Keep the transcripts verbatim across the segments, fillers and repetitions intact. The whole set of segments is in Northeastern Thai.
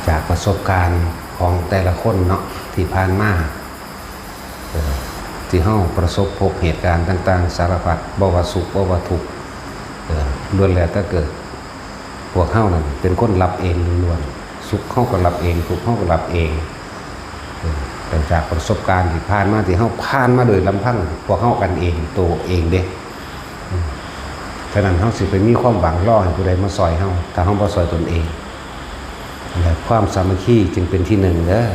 จากประสบการณ์ของแต่ละคนเนาะ ที่ผ่านมา เอ่อ ที่เฮาประสบพบเหตุการณ์ต่างๆ สารพัด บ่ว่าสุข บ่ว่าทุกข์ เอ่อ ล้วนแล้วแต่เกิด พวกเฮานั่นเป็นคนรับเองล้วนๆ สุขเฮาก็รับเอง ทุกข์เฮาก็รับเอง เอ่อ แต่จากประสบการณ์ที่ผ่านมา ที่เฮาผ่านมาโดยลำพัง พวกเฮากันเอง ตัวเองเด้ อืม ฉะนั้นเฮาสิไปมีความหวังรอให้ผู้ใดมาซ่อยเฮา ถ้าเฮาบ่ซ่อยตนเอง และความสามัคคีจึงเป็นที่หนึ่งเด้อ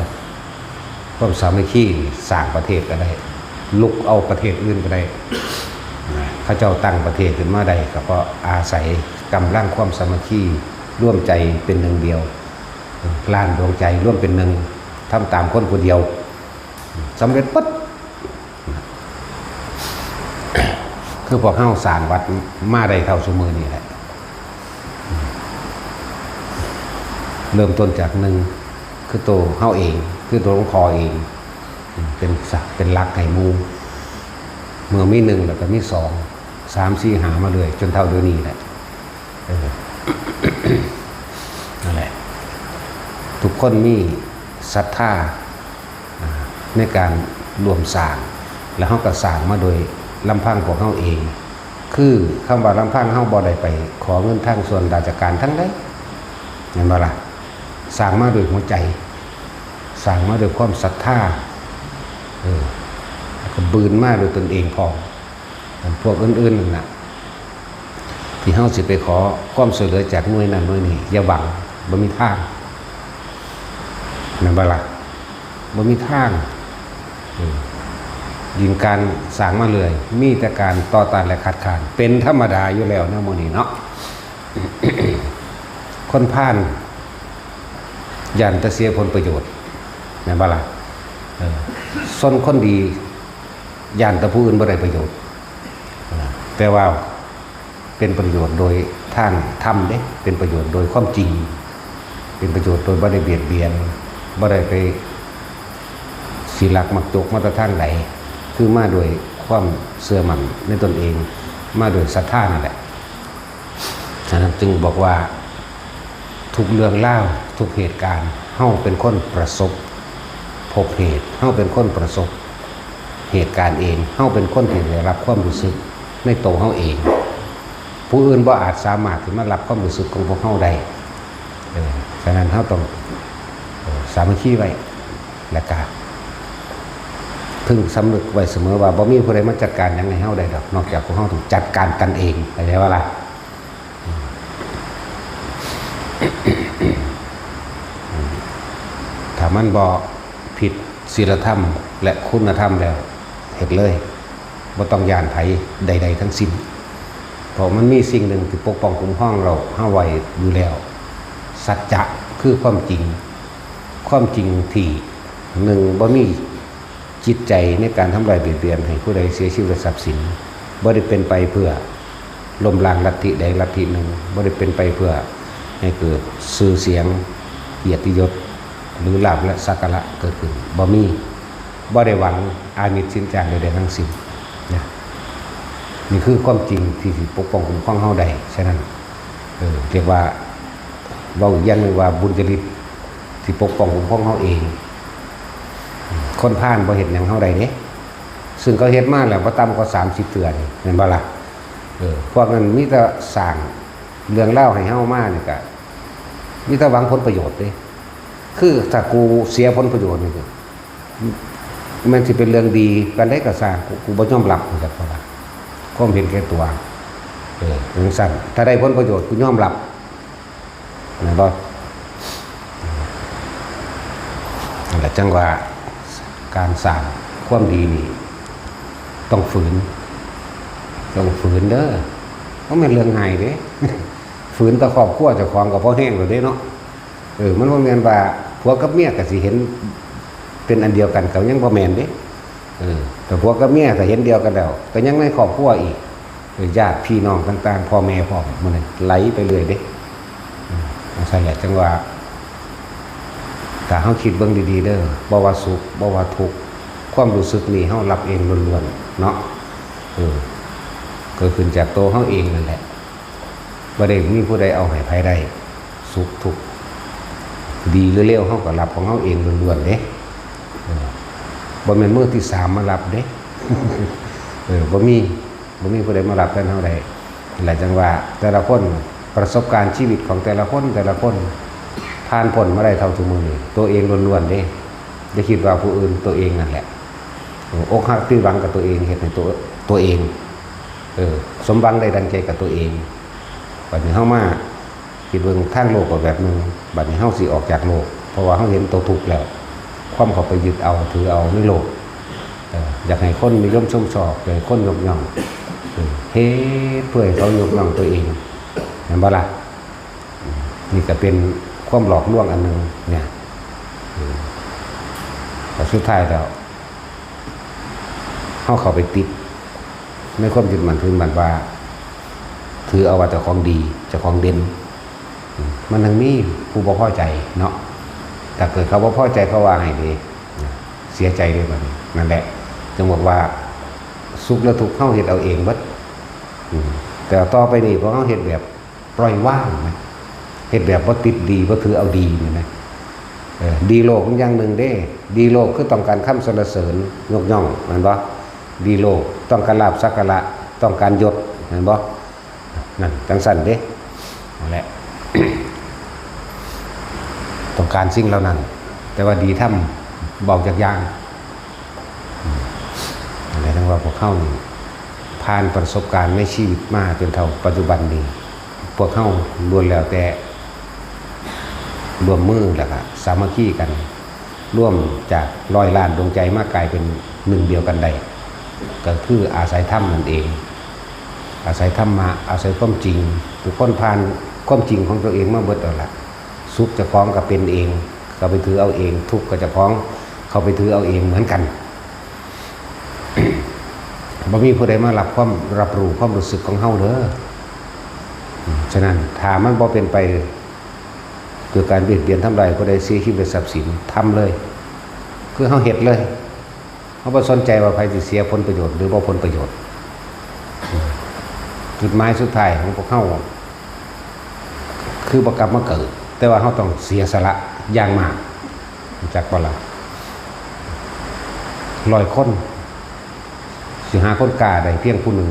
ความสามัคคีสร้างประเทศก็ได้ ลุกเอาประเทศอื่นก็ได้ นะ เขาเจ้าตั้งประเทศขึ้นมาได้ก็เพราะอาศัยกำลังความสามัคคี ร่วมใจเป็นหนึ่งเดียว ล้านดวงใจร่วมเป็นหนึ่ง ทำตามคนผู้เดียว สำเร็จปั๊บ คือพวกเฮาสร้างวัดมาได้เท่าซุมื้อนี้แหละ เริ่มต้นจากหนึ่ง คือตัวเฮาเอง คือตัวหลวงพ่อเอง เป็นสะ-, เป็นหลักให้หมู่ เมื่อมีหนึ่งแล้วก็มีสอง สาม สี่ ห้า มาเรื่อย จนเท่าเดี๋ยวนี้แหละ เออ นั่นแหละ ทุกคนมีศรัทธา อ่า ในการร่วมสร้าง แล้วเฮาก็สร้างมาโดยลำพังพวกเฮาเอง คือคำว่าลำพัง เฮาบ่ได้ไปขอเงินทางส่วนราชการทางใด แม่นบ่ล่ะ สร้างมาโดยหัวใจ สร้างมาโดยความศรัทธา เออ แล้วก็บืนมาโดยตนเองพร้อม อันพวกอื่นๆนั่นน่ะ ที่เฮาสิไปขอความช่วยเหลือจากหน่วยนั้นหน่วยนี้ อย่าหวัง บ่มีทาง แม่นบ่ล่ะ บ่มีทาง เออ ยิ่งการสร้างมาเรื่อย มีแต่การต่อต้านและคัดค้าน เป็นธรรมดาอยู่แล้วแนวหมู่นี้เนาะ คนพาลย้านแต่เสียผลประโยชน์ แม่นบ่ล่ะ เออ ส่วนคนดีย้านแต่ผู้อื่นบ่ได้ประโยชน์ เออ แต่ว่าเป็นประโยชน์โดยทางธรรมเด้ เป็นประโยชน์โดยความจริง เป็นประโยชน์โดยบ่ได้เบียดเบียน บ่ได้ไปสิลักมักจกมาแต่ทางใด คือมาโดยความเชื่อมั่นในตนเอง มาโดยศรัทธานั่นแหละ ฉะนั้นจึงบอกว่า ทุกเรื่องราว ทุกเหตุการณ์ เฮาเป็นคนประสบพบเหตุ เฮาเป็นคนประสบเหตุการณ์เอง เฮาเป็นคนที่ได้รับความรู้สึกในตัวเฮาเอง ผู้อื่นบ่อาจสามารถที่มารับความรู้สึกของพวกเฮาได้ เออ ฉะนั้นเฮาต้อง เออ สามัคคีไว้ และกะพึงสำนึกไว้เสมอว่าบ่มีผู้ใดมาจัดการหยังให้เฮาได้ดอก นอกจากพวกเฮาต้องจัดการกันเอง เข้าใจบ่ล่ะ ถ้ามันบ่ผิดศีลธรรมและคุณธรรมแล้ว เฮ็ดเลย บ่ต้องย้านไผใดๆทั้งสิ้น เพราะมันมีสิ่งหนึ่งที่ปกป้องคุ้มครองเรา เฮาไว้อยู่แล้ว สัจจะคือความจริง ความจริงที่ หนึ่ง บ่มีจิตใจในการทำร้ายเบียดเบียนให้ผู้ใดเสียชีวิตและทรัพย์สิน บ่ได้เป็นไปเพื่อล้มล้างลัทธิใดลัทธิหนึ่ง บ่ได้เป็นไปเพื่อให้เกิดชื่อเสียง เกียรติยศ หรือลาภและสักการะเกิดขึ้น บ่มี บ่ได้หวังอามิสสินจ้างใดๆทั้งสิ้นนะ นี่คือความจริงที่สิปกป้องคุ้มครองเฮาได้ ฉะนั้น เออ เรียกว่า เว้าอีกอย่างหนึ่งว่าบุญญาฤทธิ์ที่ปกป้องคุ้มครองเฮาเอง คนพาลบ่เฮ็ดหยังเฮาได้เด้ ซึ่งเขาเฮ็ดมาแล้วบ่ต่ำกว่าสามสิบเทื่อนี่ แม่นบ่ล่ะ เออ พวกนั้นมีแต่สร้างเรื่องราวให้เฮามานี่ก็ มีแต่หวังผลประโยชน์เด้ คือถ้ากูเสียผลประโยชน์นี่ แม่นสิเป็นเรื่องดีปานใดก็ซ่าง กู กูบ่ยอมรับ จังซั่น เพราะว่าความเห็นแก่ตัว เออ จังซั่น ถ้าได้ผลประโยชน์ กูยอมรับ แม่นบ่ นั่นแหละ จังว่าการสร้างความดีนี่ ต้องฝืน ต้องฝืนเด้อ บ่แม่นเรื่องง่ายเด้ ฝืนต่อครอบครัวเจ้าของก็พอแฮงแล้วเด้เนาะ เออ มันบ่แม่นว่าผัวกับเมียก็สิเห็นเป็นอันเดียวกัน ก็ยังบ่แม่นเด้ เออ แต่ผัวกับเมียถ้าเห็นเดียวกันแล้ว ก็ยังในครอบครัวอีก เออ ญาติพี่น้องต่างๆ พ่อแม่พร้อม มันไหลไปเรื่อยเด้ อืม จังซั่นแหละ จังว่า ถ้าเฮาคิดเบิ่งดีๆเด้อ บ่ว่าสุข บ่ว่าทุกข์ ความรู้สึกนี่เฮารับเองล้วนๆ เนาะ เออ เกิดขึ้นจากตัวเฮาเองนั่นแหละ บ่ได้มีผู้ใดเอาให้ไผได้ สุขทุกข์ ดีหรือเลว เฮาก็รับของเฮาเองล้วนๆเด้ เออ บ่แม่นมือที่สามมารับเด้ เออ บ่มี บ่มีผู้ใดมารับแทนเฮาได้ หลายจังว่า แต่ละคน ประสบการณ์ชีวิตของแต่ละคน แต่ละคน ผ่านพ้นมาได้เท่าทุกมื้อนี้ ตัวเองล้วนๆเด้ อย่าคิดว่าผู้อื่น ตัวเองนั่นแหละ เออ อกหักผิดหวังกับตัวเอง เฮ็ดให้ตัว ตัวเอง เออ สมหวังได้ดังใจกับตัวเอง บัดนี้เฮามา คิดเบิ่งทางโลกก็แบบหนึ่ง บัดนี้เฮาสิออกจากโลก เพราะว่าเฮาเห็นตัวทุกข์แล้ว ความเข้าไปยึดเอาถือเอาในโลก เออ อยากให้คนนิยมชมชอบ อยากให้คนยกย่อง เออ เฮ็ดเพื่อให้เขายกย่องตัวเอง แม่นบ่ล่ะ อืม นี่ก็เป็นความหลอกลวงอันหนึ่งเนี่ย เออ แต่สุดท้ายแล้ว เฮาเข้าไปติดในความยึดมั่นถือมั่นว่า ถือเอาว่าเจ้าของดี เจ้าของเด่น อืม มันยังมีผู้บ่พอใจเนาะ ถ้าเกิดเขาบ่พอใจ เขาว่าให้เด้ เสียใจเด้บัดนี้ นั่นแหละ จึงบอกว่า สุขและทุกข์เฮาเฮ็ดเอาเองเบิด อืม แต่ต่อไปนี้พวกเฮาเฮ็ดแบบปล่อยวางนะ เฮ็ดแบบบ่ติดดี บ่ถือเอาดีนี่นะ เออ ดีโลกมันอย่างหนึ่งเด้ ดีโลกคือต้องการคำสรรเสริญยกย่อง แม่นบ่ ดีโลกต้องการลาภสักการะ ต้องการยศ แม่นบ่ นั่นจังซั่นเด้ นั่นแหละ ต้องการสิ่งเหล่านั้น แต่ว่าดีธรรมเบาจักอย่าง อืม นั่นแหละ จังว่าพวกเฮานี่ผ่านประสบการณ์ในชีวิตมาจนเท่าปัจจุบันนี้ พวกเฮาล้วนแล้วแต่ร่วมมือแล้วก็สามัคคีกัน ร่วมจากร้อยล้านดวงใจมากลายเป็นหนึ่งเดียวกันได้ ก็คืออาศัยธรรมนั่นเอง อาศัยธรรมะ อาศัยความจริง ทุกคนผ่านความจริงของตัวเองมาเบิดแล้วล่ะ สุขเจ้าของก็เป็นเอง ก็ไปถือเอาเอง ทุกข์ก็เจ้าของ เขาไปถือเอาเองเหมือนกัน บ่มีผู้ใดมารับความรับรู้ความรู้สึกของเฮาเด้อ อืม ฉะนั้นถ้ามันบ่เป็นไป คือการเบียดเบียนทำลายผู้ใด เสียชีวิตและทรัพย์สิน ทำเลย คือเฮาเฮ็ดเลย เฮาบ่สนใจว่าไผสิเสียผลประโยชน์หรือบ่ผลประโยชน์ จุดหมายสุดท้ายของพวกเฮา คือบ่กลับมาเกิด แต่ว่าเฮาต้องเสียสละอย่างมาก รู้จักบ่ล่ะ ร้อยคน สิหาคนกล้าได้เพียงผู้หนึ่ง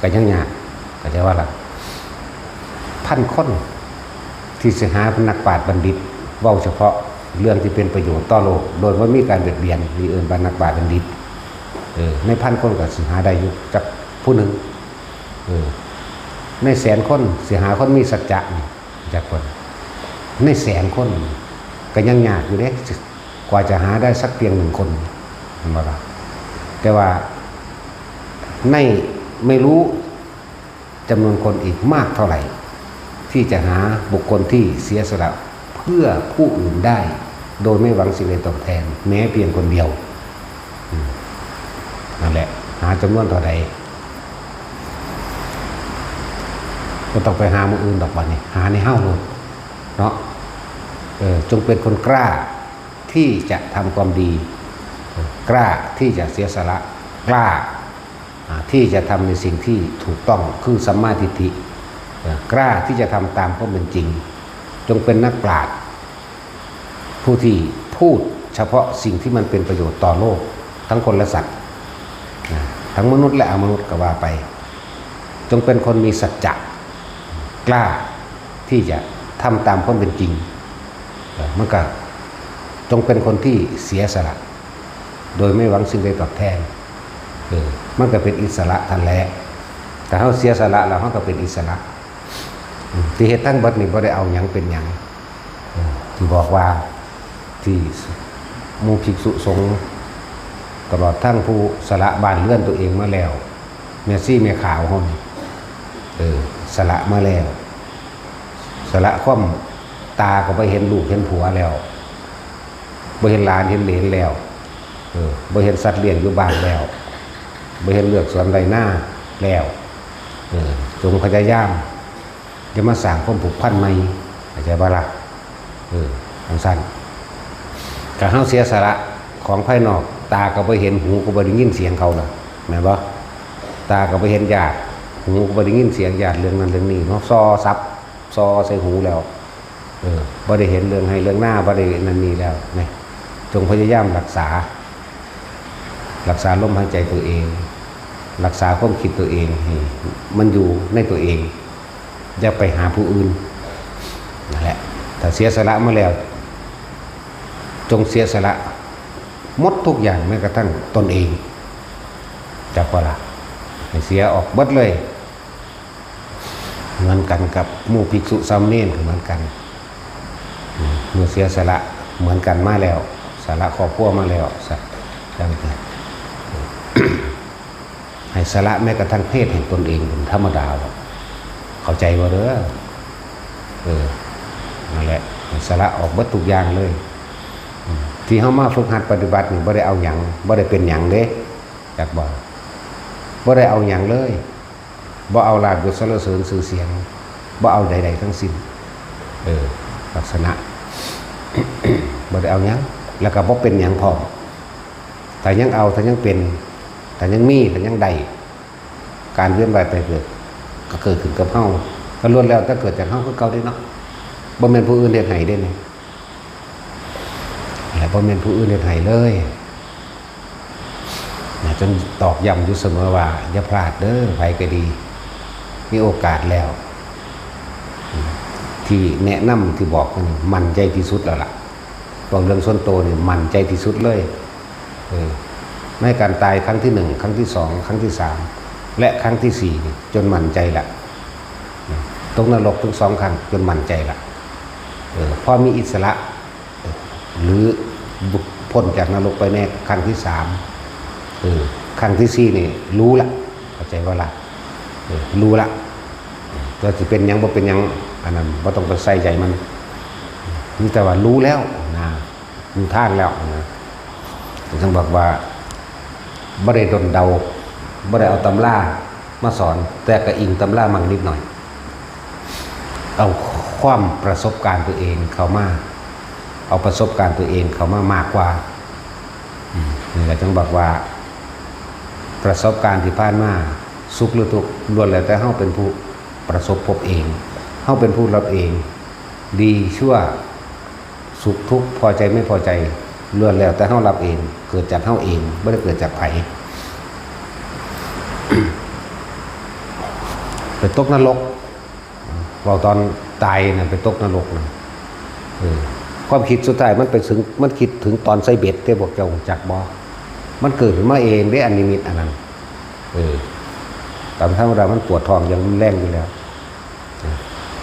ก็ยังยาก เข้าใจว่าล่ะ พันคน ที่สิหานักปราชญ์บัณฑิต เว้าเฉพาะเรื่องที่เป็นประโยชน์ต่อโลก โดยบ่มีการเบียดเบียน นี่เอิ้นว่านักปราชญ์บัณฑิต เออ ในพันคนก็สิหาได้อยู่จักผู้หนึ่ง เออ ในแสนคนสิหาคนมีสัจจะนี่จักคน ในแสนคนก็ยังยากอยู่เด้ กว่าจะหาได้สักเพียงหนึ่งคน เห็นบ่ล่ะ แต่ว่าในไม่รู้จำนวนคนอีกมากเท่าไหร่ ที่จะหาบุคคลที่เสียสละเพื่อผู้อื่นได้ โดยไม่หวังสิ่งใดตอบแทน แม้เพียงคนเดียว อืม นั่นแหละ หาจำนวนเท่าใด บ่ต้องไปหาหมู่อื่นดอกบัดนี้ หาในเฮาโลดเนาะ เออ จงเป็นคนกล้าที่จะทำความดี กล้าที่จะเสียสละ กล้า อ่า ที่จะทำในสิ่งที่ถูกต้อง คือสัมมาทิฏฐิ เอ่อ กล้าที่จะทำตามความเป็นจริง จงเป็นนักปราชญ์ ผู้ที่พูดเฉพาะสิ่งที่มันเป็นประโยชน์ต่อโลก ทั้งคนและสัตว์ นะ ทั้งมนุษย์และอมนุษย์ก็ว่าไป จงเป็นคนมีสัจจะ กล้าที่จะทำตามความเป็นจริง เอ่อ มันก็จงเป็นคนที่เสียสละ โดยไม่หวังสิ่งใดตอบแทน เออ มันก็เป็นอิสระทันแหละ ถ้าเฮาเสียสละแล้วเฮาก็เป็นอิสระ อืม ที่เฮ็ดทั้งเบิดนี่บ่ได้เอาหยังเป็นหยัง เออ ที่บอกว่า ที่หมู่ภิกษุสงฆ์ ตลอดทั้งผู้สละบ้านเรือนตัวเองมาแล้ว แม่ชีแม่ขาวเฮานี่ เออ สละมาแล้ว สละความตาก็บ่เห็นลูกเห็นผัวแล้ว บ่เห็นหลานเห็นเหลนแล้ว เออ บ่เห็นสัตว์เลี้ยงอยู่บ้านแล้ว บ่เห็นเฮือนสวนไร่นาแล้ว เออ จงพยายาม อย่ามาสร้างความผูกพันใหม่ เข้าใจบ่ล่ะ เออ จั่งซั้น ถ้าเฮาเสียสละของภายนอก ตาก็บ่เห็น หูก็บ่ได้ยินเสียงเขาล่ะ แม่นบ่ ตาก็บ่เห็นญาติ หูก็บ่ได้ยินเสียงญาติเรื่องนั้นเรื่องนี้เนาะ ซอสับ ซอใส่หูแล้ว เออ บ่ได้เห็นเรื่องไฮ่เรื่องนา บ่ได้นั่นนี่แล้ว นี่ จงพยายามรักษา รักษาลมหายใจตัวเอง รักษาความคิดตัวเองให้มันอยู่ในตัวเอง อย่าไปหาผู้อื่น นั่นแหละ ถ้าเสียสละมาแล้ว จงเสียสละหมดทุกอย่าง แม้กระทั่งตนเอง จักบ่ล่ะ ให้เสียออกเบิดเลย เหมือนกันกับหมู่ภิกษุสามเณรก็เหมือนกัน อืม เมื่อเสียสละเหมือนกันมาแล้ว สละครอบครัวมาแล้ว สะ จังซั่น ให้สละแม้กระทั่งเพศแห่งตนเองเป็นธรรมดาบ่ เข้าใจบ่เด้อ เออ นั่นแหละ ให้สละออกเบิดทุกอย่างเลย อืม ที่เฮามาฝึกหัดปฏิบัตินี่บ่ได้เอาหยัง บ่ได้เป็นหยังเด้ จักบ่ บ่ได้เอาหยังเลย บ่เอาลาภยศสรรเสริญชื่อเสียง บ่เอาใดๆทั้งสิ้น เออ ลักษณะ บ่ได้เอาหยัง แล้วก็บ่เป็นหยังพร้อม ถ้ายังเอา ถ้ายังเป็น ถ้ายังมี ถ้ายังได้ การเวียนว่ายตายเกิด ก็เกิดขึ้นกับเฮา ก็ล้วนแล้วแต่เกิดจากเฮาคือเก่าเด้เนาะ บ่แม่นผู้อื่นเฮ็ดให้เด้นี่ และบ่แม่นผู้อื่นเฮ็ดให้เลย นะ จนตอกย้ำอยู่เสมอว่า อย่าพลาดเด้อ ไผก็ดี มีโอกาสแล้ว ที่แนะนำที่บอกนี่มั่นใจที่สุดแล้วล่ะ เว้าเรื่องส่วนตัวนี่มั่นใจที่สุดเลย เออ ในการตายครั้งที่หนึ่ง ครั้งที่สอง ครั้งที่สาม และครั้งที่สี่นี่จนมั่นใจละ ตกนรกถึงสองครั้งจนมั่นใจละ เออ พอมีอิสระ หรือพ้นจากนรกไปแน่ครั้งที่สาม เออ ครั้งที่สี่นี่รู้ละ เข้าใจบ่ล่ะ เออ รู้ละ ว่าสิเป็นหยังบ่เป็นหยัง อันนั้นบ่ต้องไปใส่ใจมัน มีแต่ว่ารู้แล้วนะ รู้ทางแล้วนะ ถึงบอกว่า บ่ได้ด้นเดา บ่ได้เอาตำรามาสอน แต่ก็อิงตำรามั่งนิดหน่อย เอาความประสบการณ์ตัวเองเข้ามา เอาประสบการณ์ตัวเองเข้ามามากกว่า อืม นี่แหละจึงบอกว่า ประสบการณ์ที่ผ่านมา สุขหรือทุกข์ ล้วนแล้วแต่เฮาเป็นผู้ประสบพบเอง เฮาเป็นผู้รับเอง ดีชั่ว สุขทุกข์ พอใจไม่พอใจ ล้วนแล้วแต่เฮารับเอง เกิดจากเฮาเอง บ่ได้เกิดจากไผ ไปตกนรก เว้าตอนตายน่ะ ไปตกนรกน่ะ เออ ความคิดสุดท้ายมันไปถึง มันคิดถึงตอนใส่เบ็ดเด้ พวกเจ้ารู้จักบ่ มันเกิดขึ้นมาเองเด้ อันนิมิตอันนั้น เออ ตามธรรมดามันปวดท้องอย่างรุนแรงอยู่แล้ว เออ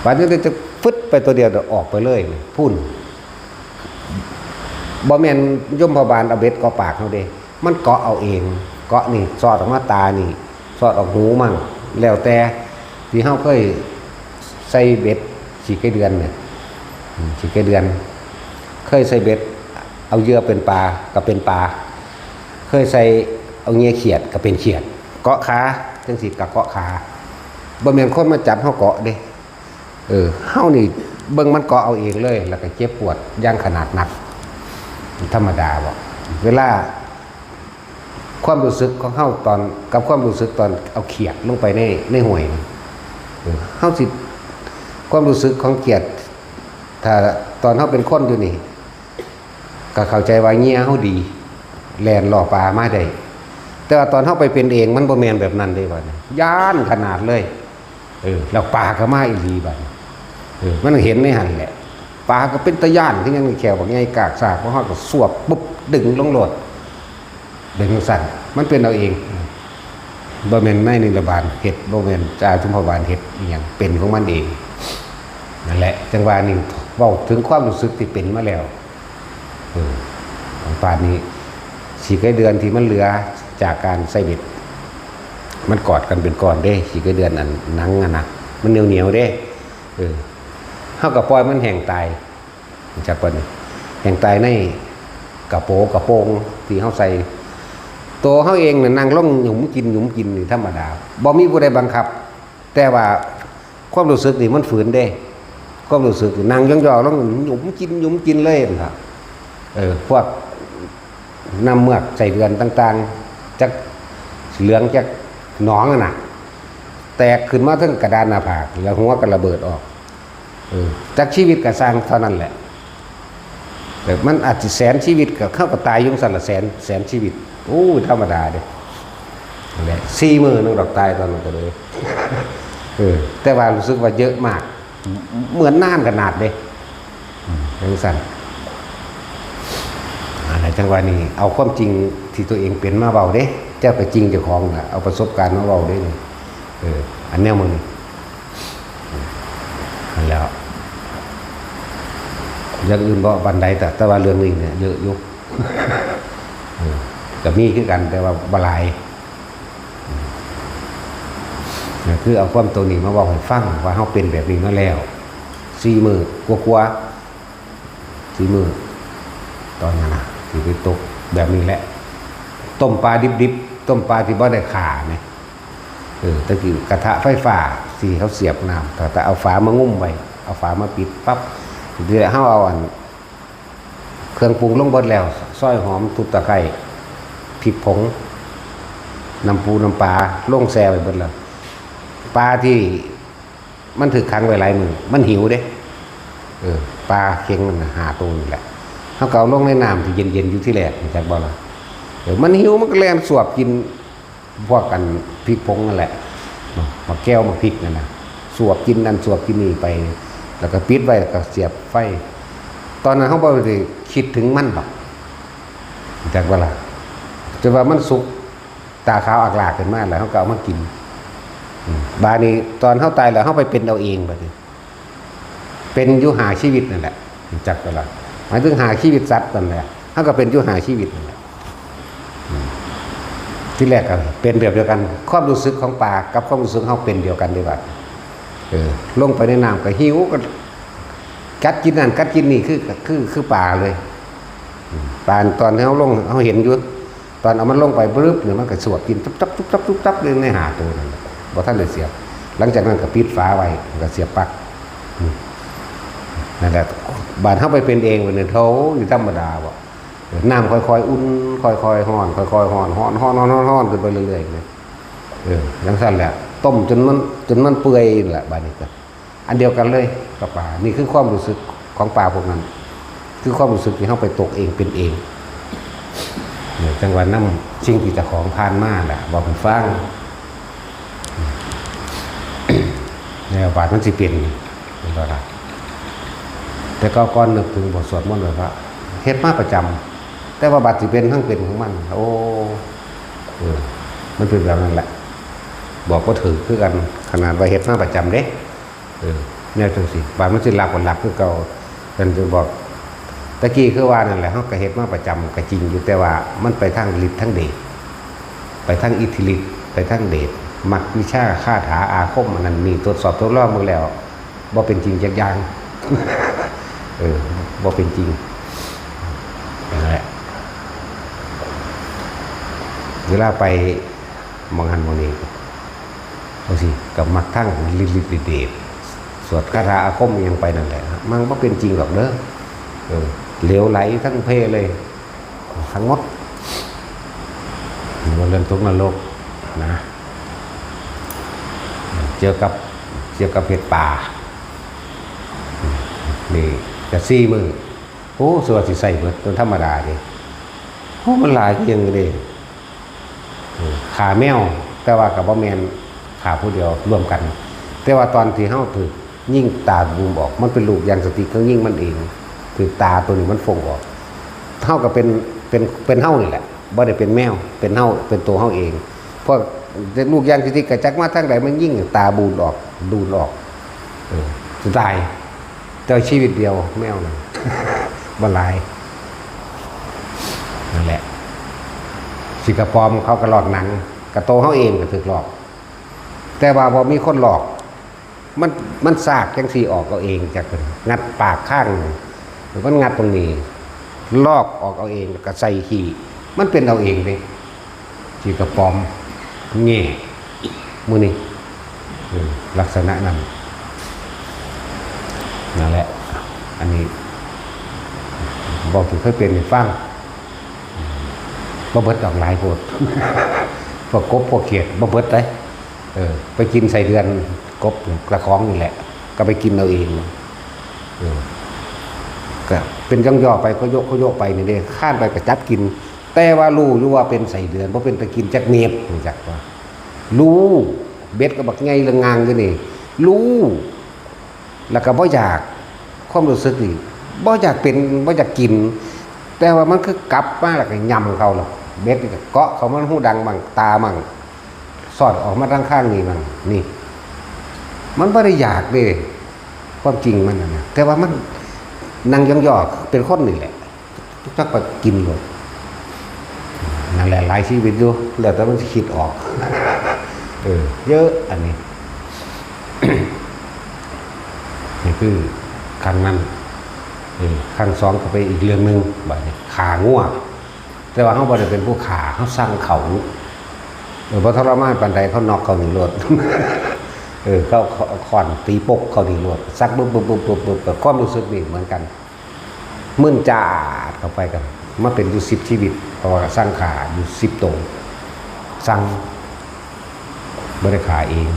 บาดนี้จะฟึดไปตัวเดียวเดี๋ยวออกไปเลย พุ้น บ่แม่นยมพบาลเอาเบ็ดเกาะปากเฮาเด้ มันเกาะเอาเอง เกาะนี่สอดออกมาตานี่ สอดออกหูมั่ง แล้วแต่ที่เฮาเคยใส่เบ็ดขี้ไก่เดือนเนี่ย อืม ขี้ไก่เดือน เคยใส่เบ็ด เอาเหยื่อเป็นปลาก็เป็นปลา เคยใส่เอาเหยื่อเขียดก็เป็นเขียด เกาะขา จังซี่ก็เกาะขา บ่แม่นคนมาจับเฮาเกาะเด้ เออ เฮานี่เบิ่งมันเกาะเอาเองเลย แล้วก็เจ็บปวดอย่างขนาดนัก ธรรมดาบ่ เวลาความรู้สึกของเฮาตอน กับความรู้สึกตอนเอาเขียดลงไปใน ในห้วยนี่ เออ เฮาสิ ความรู้สึกของเขียด ถ้าตอนเฮาเป็นคนอยู่นี่ ก็เข้าใจว่าเหยื่อเฮาดี แล่นล่อปลามาได้ แต่ว่าตอนเฮาไปเป็นเองมันบ่แม่นแบบนั้นเด้บัดนี้ ย้านขนาดเลย เออ แล้วปลาก็มาอีหลีบัดนี้ เออ มันเห็นในหั่นแหละ ปลาก็เป็นตาย้านคือหยัง แข้วบักใหญ่กากซาก พวกเฮาก็สวบปุ๊บ ดึงลงโลด เป็นจั่งซั้น มันเป็นเอาเอง บ่แม่นนายนิรบาลเฮ็ด บ่แม่นจ่าชุมพบาลเฮ็ดอิหยัง เป็นของมันเอง นั่นแหละ จังว่านี่ เว้าถึงความรู้สึกที่เป็นมาแล้ว เออ ของป่านนี้ ขี้ไก่เดือนที่มันเหลือจากการใส่เบ็ด มันกอดกันเป็นก้อนเด้ ขี้ไก่เดือนอันหนังอะนะ มันเหนียวๆเด้ เออ เฮาก็ปล่อยมันแห้งตาย รู้จักบ่นี่ แห้งตายในกระโปรงกระโปรงที่เฮาใส่ ตัวเฮาเองน่ะนั่งลงหยุมกินหยุมกินนี่ธรรมดา บ่มีผู้ใดบังคับ แต่ว่าความรู้สึกนี่มันฝืนเด้ ความรู้สึกนี่นั่งยองๆลงหยุมกินหยุมกินเลยนั่นล่ะ เออ พวกน้ำเมือกไส้เดือนต่างๆ จักเหลืองจักหนองอะน่ะ แตกขึ้นมาเทิงกระดานหน้าผาก แล้วหัวก็ระเบิดออก เออจักชีวิตก็ซ่างเท่านั้นแหละ แต่มันอาจจะแสนชีวิตก็เข้าก็ตายอยู่ซั่นละแสนแสนชีวิต โอ้ยธรรมดาเด้ นั่นแหละสี่มื้อหนึ่งดอกตายตอนนั้นก็เลย เออ แต่ว่ารู้สึกว่าเยอะมาก เหมือนนานขนาดเด้ อืมจังซั่น อะไรจังว่านี่เอาความจริงที่ตัวเองเป็นมาเว้าเด้ เจ้าก็จริงเจ้าของน่ะเอาประสบการณ์มาเว้าเด้นี่ เออ อันแนวมึงนี่ นั่นแหล้ว อย่างอื่นบ่ปานใด แต่แต่ว่าเรื่องนี้เนี่ยเยอะอยู่ เออก็มีคือกันแต่ว่าบ่หลาย ก็คือเอาความตัวนี้มาเว้าให้ฟังว่าเฮาเป็นแบบนี้มาแล้วสี่มื้อกว่าๆสี่มื้อตอนนั้นน่ะที่ไปตกแบบนี้แหละ ต้มปลาดิบๆต้มปลาที่บ่ได้ฆ่าเนี่ย เออตะกี้กระทะไฟฟ้าที่เขาเสียบน้ำแต่แต่เอาฝามางุ้มไว้ เอาฝามาปิดปั๊บทีนี้เฮาเอาอันเครื่องปรุงลงเบิดแล้ว ซอยหอม ทุบตะไคร้ พริกผง น้ำปูน้ำปลาลงแช่ไว้เบิดแล้ว ปลาที่มันถืกขังไว้หลายมื้อมันหิวเด้ เออ ปลาเข็งนั่นน่ะห้าตัวนี่แหละ เฮาก็เอาลงในน้ำที่เย็นๆอยู่ที่แรก รู้จักบ่ล่ะ เออ มันหิวมันก็แล่นสวบกิน พวกกันพริกผงนั่นแหละ เนาะ หมากแก้วหมากพริกนั่นน่ะ สวบกินนั่นสวบกินนี่ไป แล้วก็ปิดไว้ แล้วก็เสียบไฟ ตอนนั้นเฮาบ่ได้คิดถึงมันดอก รู้จักบ่ล่ะ จนว่ามันสุก ตาขาวอักลากขึ้นมาแล้วเฮาก็เอามากิน อืม บาดนี้ตอนเฮาตายแล้วเฮาไปเป็นเอาเองบัดนี้ เป็นอยู่ห้าชีวิตนั่นแหละ รู้จักบ่ล่ะ หมายถึงห้าชีวิตสัตว์นั่นแหละ เฮาก็เป็นอยู่ห้าชีวิตนั่นแหละ อืม ที่แรกก็เป็นแบบเดียวกัน ความรู้สึกของปลากับความรู้สึกเฮาเป็นเดียวกันเด้บัด เออ ลงไปในน้ำก็หิว ก็กัดกินนั่นกัดกินนี่ คือ คือ คือปลาเลย อืม ปลาตอนที่เฮาลง เฮาเห็นอยู่ ตอนเอามันลงไปปึ๊บเนี่ย มันก็สวบกินตุ๊บตับตุ๊บตับตุ๊บตับเลยในห้าตัวนั่นแหละ บ่ทันได้เสียบ หลังจากนั้นก็ปิดฝาไว้ ก็เสียบปลั๊ก อืม นั่นแหละ บาดเฮาไปเป็นเองบัดนี้ โธ่ อยู่ธรรมดาบ่ เออ น้ำค่อยๆอุ่น ค่อยๆฮ้อน ค่อยๆฮ้อน ฮ้อน ฮ้อน ฮ้อน ฮ้อน ฮ้อนขึ้นไปเรื่อยๆนะ เออ จังซั่นแหละ ต้มจนมัน จนมันเปื่อยนั่นแหละ บาดนี้ก็ อันเดียวกันเลยกับปลา นี่คือความรู้สึกของปลาพวกนั้น คือความรู้สึกที่เฮาไปตกเองเป็นเอง เนี่ย จังหวะนำสิ่งที่เจ้าของผ่านมาแหละ บอกให้ฟัง แล้วบาดมันสิเป็น เห็นบ่ล่ะ แต่ก็ก่อนนึกถึงบทสวดมนต์ไว้ว่า เฮ็ดมาประจำ แต่ว่าบาดสิเป็นทั้งเป็นของมัน โอ้ เออ มันเป็นแบบนั้นแหละ บอกบ่ถืกคือกัน ขนาดว่าเฮ็ดมาประจำเด้ เออ แนวจังซี่ บาดมันสิหลับก็หลับคือเก่า เพิ่นจะบอก ตะกี้คือว่านั่นแหละ เฮาก็เฮ็ดมาประจำก็จริงอยู่ แต่ว่ามันไปทางฤทธิ์ทางเดช ไปทางอิทธิฤทธิ์ ไปทางเดช มักวิชาคาถาอาคมอันนั้นนี่ ทดสอบทดลองเบิ่งแล้ว บ่เป็นจริงจักอย่าง เออ บ่เป็นจริง นั่นแหละ เวลาไปหม่องหั้นหม่องนี้ จังซี่ ก็มักทางฤทธิ์ฤทธิ์เดช สวดคาถาอาคมอิหยังไปนั่นแหละ มันบ่เป็นจริงดอกเด้อ เออ เหลวไหลทั้งเพเลย ทั้งหมด บ่เรื่องตกนรกนะ เกี่ยวกับ เกี่ยวกับเฮ็ดปลา นี่ก็สี่มื้อ โอ้ ส่วนสิใส่เบิด มันธรรมดาเด้ โอ้ มันหลายคือหยังเด้ เออ ฆ่าแมว แต่ว่าก็บ่แม่นฆ่าผู้เดียว ร่วมกัน แต่ว่าตอนที่เฮาถืกยิงตาบูมออก มันเป็นลูกยางสติก เขายิงมันเอง ถืกตาตัวนี้มันฟงออก เฮาก็เป็น เป็น เป็นเฮานี่แหละ บ่ได้เป็นแมว เป็นเฮา เป็นตัวเฮาเอง พวกลูกยางสติกก็จักมาทางใด มันยิงตาบูนออก ดูนออก เออ สุดท้าย แต่ชีวิตเดียวแมวนั่น บ่หลาย นั่นแหละ สิกระปอมเขาก็หลอกหนัง กระโตเฮาเองก็ถืกหลอก แต่ว่าบ่มีคนหลอก มัน มันซากจังซี่ออกเอาเองจาก งัดปากข้าง มันงัดตรงนี้ ลอกออกเอาเอง แล้วก็ใส่ขี้ มันเป็นเอาเองเด้ สิกระปอม แง่ มื้อนี้ เออ ลักษณะนั้น นั่นแหละ อันนี้ บอกที่เคยเป็นให้ฟัง บ่เบิดดอกหลายโพด พวกกบพวกเขียดบ่เบิดเด้ เออ ไปกินไส้เดือนกบกระของนี่แหละ ก็ไปกินเอาเอง เออ ก็เป็นย่องๆไป ก็โยะก็โยะไปนี่เด้ ค้านไปก็จับกิน แต่ว่ารู้อยู่ว่าเป็นไส้เดือน บ่เป็นตากินจักเม็ด รู้จักว่า รู้ เบ็ดก็บักใหญ่เรื่องงางอยู่นี่ รู้ แล้วก็บ่อยาก ความรู้สึกนี่ บ่อยากเป็น บ่อยากกิน แต่ว่ามันคือกลับมาแล้วก็ยำเข้าแล้ว เบ็ดนี่ก็เกาะเข้ามันหูดังมั่ง ตามั่ง สอดออกมาทางข้างนี่มั่ง นี่ มันบ่ได้อยากเด้ ความจริงมันน่ะนะ แต่ว่ามันนั่งย่องๆ เป็นคนนี่แหละ จักไปกินโลด นั่นแหละ หลายชีวิตอยู่ แล้วแต่มันสิคิดออก เออ เยอะ อันนี้ นี่คือครั้งนั้น เออ ครั้งสองก็ไปอีกเรื่องหนึ่ง บาดนี้ ฆ่างัว แต่ว่าเฮาบ่ได้เป็นผู้ฆ่า เฮาสั่งเขา เออ บ่ทรมานปานใด เขาน็อกเขานี่โลด เออ เขา เขาเอาค้อนตีปกเขานี่โลด สักบึบบึบบึบบึบบึบ ความรู้สึกนี่เหมือนกัน มึนจาดเข้าไปกัน มาเป็นอยู่สิบชีวิต เพราะว่าสั่งฆ่าอยู่สิบโต สั่ง บ่ได้ฆ่าเอง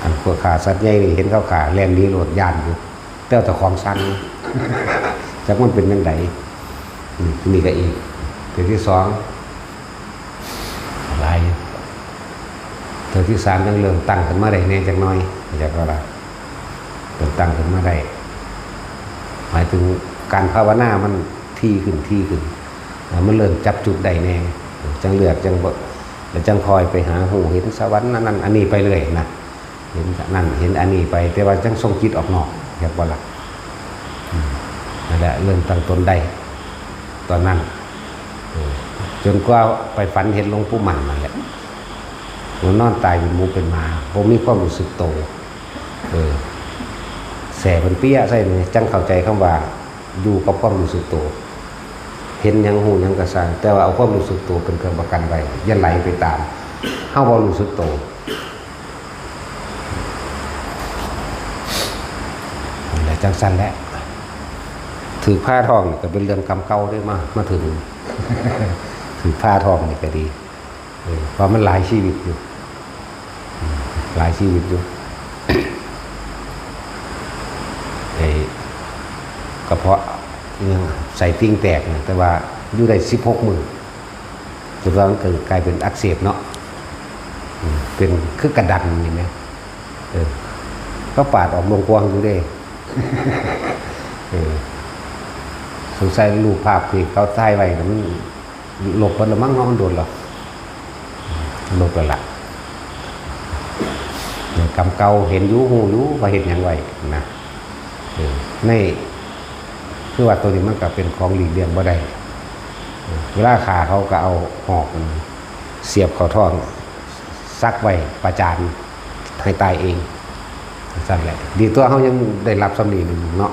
อันพวกฆ่าสัตว์ใหญ่นี่ เห็นเขาฆ่า แล่นหนีโลด ย้านอยู่ แต่เจ้าของสั่ง จักมันเป็นจั่งใด อืม นี่ก็อีก เทื่อที่สอง หลายอยู่ เทื่อที่สาม จั่งเริ่มตั้งขึ้นมาได้แหน่จักหน่อย จักว่าล่ะ เริ่มตั้งขึ้นมาได้ หมายถึงการภาวนามันถี่ขึ้น ถี่ขึ้น แล้วมันเริ่มจับจุดได้แหน่ จั่งเลือก จั่งบ่ แล้วจั่งค่อยไปหาฮู้เห็นสวรรค์นั่น นั่น อันนี้ไปเรื่อยนะ เห็นนั่น เห็นอันนี้ไป แต่ว่าจั่งส่งจิตออกนอก จักว่าล่ะ อืม นั่นแหละ เริ่มตั้งตนได้ ตอนนั้น เออ จนกว่าไปฝันเห็นหลวงปู่มั่นนั่นแหละ มันนอนตายเป็นหมูเป็นหมา บ่มีความรู้สึกโต เออ แสบมันเปี้ยใส่นี่ จั่งเข้าใจคำว่า อยู่กับความรู้สึกโต เห็นหยังฮู้หยังก็ซ่าง แต่ว่าเอาความรู้สึกโตเป็นเครื่องประกันไว้ อย่าไหลไปตาม เฮาบ่รู้สึกโต นั่นแหละ จั่งซั่นแหละ ถืกผ่าท้องนี่ก็เป็นเรื่องกรรมเก่าเด้ มา มาถึง ถืกผ่าท้องนี่ก็ดี เออ เพราะมันหลายชีวิตอยู่ อืม หลายชีวิตอยู่ ไอ้กระเพาะอิหยัง ไส้ติ่งแตกเนี่ย แต่ว่าอยู่ได้สิบหกมื้อ จนว่ามันก็กลายเป็นอักเสบเนาะ อืม เป็นคือกระดันนี่แหม เออ เขาปาดออกดวงกวางอยู่เด้ เออ สงสัยรูปภาพที่เขาถ่ายไว้น่ะ มันลบไปแล้วมั้งเนาะ มันโดนแล้ว ลบแล้วล่ะ เนี่ย กรรมเก่า เห็นอยู่ ฮู้อยู่ ว่าเฮ็ดหยังไว้นะ เออ ใน คือว่าตัวนี้มันก็เป็นของหลีกเลี่ยงบ่ได้ เออ เวลาฆ่าเขาก็เอาหอกมันเสียบเข้าท้อง สักไว้ประจานให้ตายเอง ซั่นแหละ ดีตัวเฮายังได้รับส่ำนี้หนึ่งเนาะ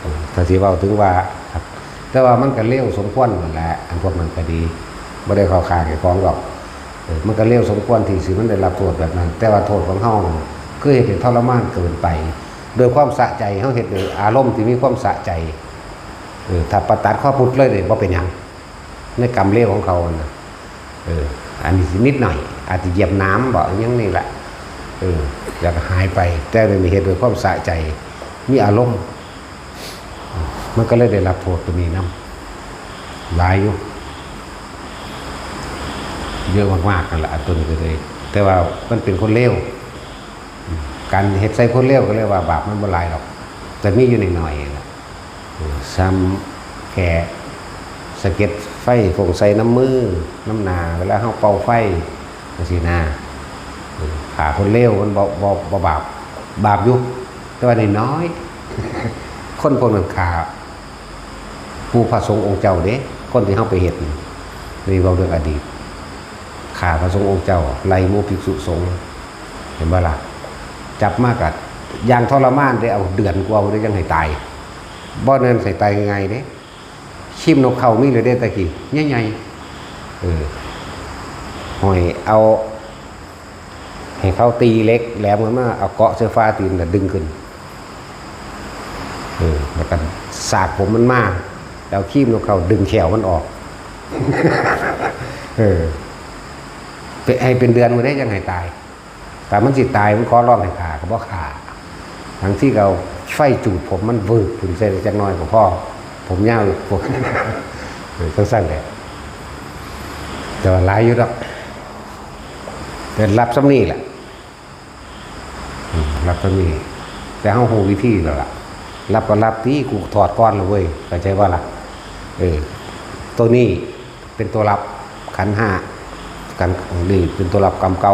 เออ ถ้าสิเว้าถึงว่า ครับ แต่ว่ามันก็เลวสมควรนั่นแหละ อันพวกนั้นก็ดี บ่ได้เข้าข้างเจ้าของดอก เออ มันก็เลวสมควรที่สิมันได้รับโทษแบบนั้น แต่ว่าโทษของเฮานั่นคือเฮ็ดให้ทรมานเกินไป โดยความสะใจ เฮาเฮ็ดโดยอารมณ์ที่มีความสะใจ เออ ถ้าปาดตัดคอพุดเลยนี่บ่เป็นหยัง ในกรรมเลวของเขาหั่นน่ะ เออ อันนี้สินิดหน่อย อาจจะเหยียบหนามบ่ อิหยังนี่แหละ เออ แล้วก็หายไป แต่เดี๋ยวนี้เฮ็ดด้วยความสะใจ มีอารมณ์ มันก็เลยได้รับโทษตัวนี้นำ หลายอยู่ เยอะมากๆนั่นแหละ อันตัวนี้ก็เลย แต่ว่ามันเป็นคนเลว การเฮ็ดใส่คนเลวก็เลยว่าบาปมันบ่หลายดอก แต่มีอยู่หน่อยๆนั่นแหละ เออ ซ้ำแค่สะเก็ดไฟฟงใส่น้ำมือ น้ำหน้า เวลาเฮาเป่าไฟจั่งซี้นะ เออ ฆ่าคนเลวมันบ่ บ่ บ่บาป บาปอยู่ แต่ว่าน้อยๆ คนพวกนั้นฆ่าผู้พระสงฆ์องค์เจ้าเด้ คนที่เฮาไปเฮ็ดนี่ นี่เว้าเรื่องอดีต ฆ่าพระสงฆ์องค์เจ้า ไล่หมู่ภิกษุสงฆ์ เห็นบ่ล่ะ จับมาก็อย่างทรมานเด้ เอาเดือนกว่าพุ้นเด้ จั่งให้ตาย บ่แม่นให้ตายง่ายๆเด้ ครีมนกเค้ามีเลยเด้ แต่กี้ใหญ่ๆ เออ ห้อยเอา ให้เขาตีเหล็กแหลมขึ้นมา เอาเกาะใส่ฝาตีนแล้วดึงขึ้น เออ แล้วก็สากผมมันมา แล้วครีมนกเค้าดึงแข้วมันออก เออ ไปให้เป็นเดือนพุ้นเด้ จั่งให้ตาย ถ้ามันสิตาย มันขอร้องให้ฆ่าก็บ่ฆ่า บางทีก็เอา ไฟจูดผมมันวืบขึ้นใส่จักหน่อยก็พอ ผมยาวอยู่ ผม เออจังซั่นแหละ แต่ว่าหลายอยู่ดอก แต่รับส่ำนี้แหละ อืม รับส่ำนี้ แต่เฮาฮู้วิธีแล้วล่ะ รับก็รับติ กูถอดก่อนเลยเว้ย เข้าใจบ่ล่ะ เออ ตัวนี้เป็นตัวรับ ขันธ์ห้า กัน นี่เป็นตัวรับกรรมเก่า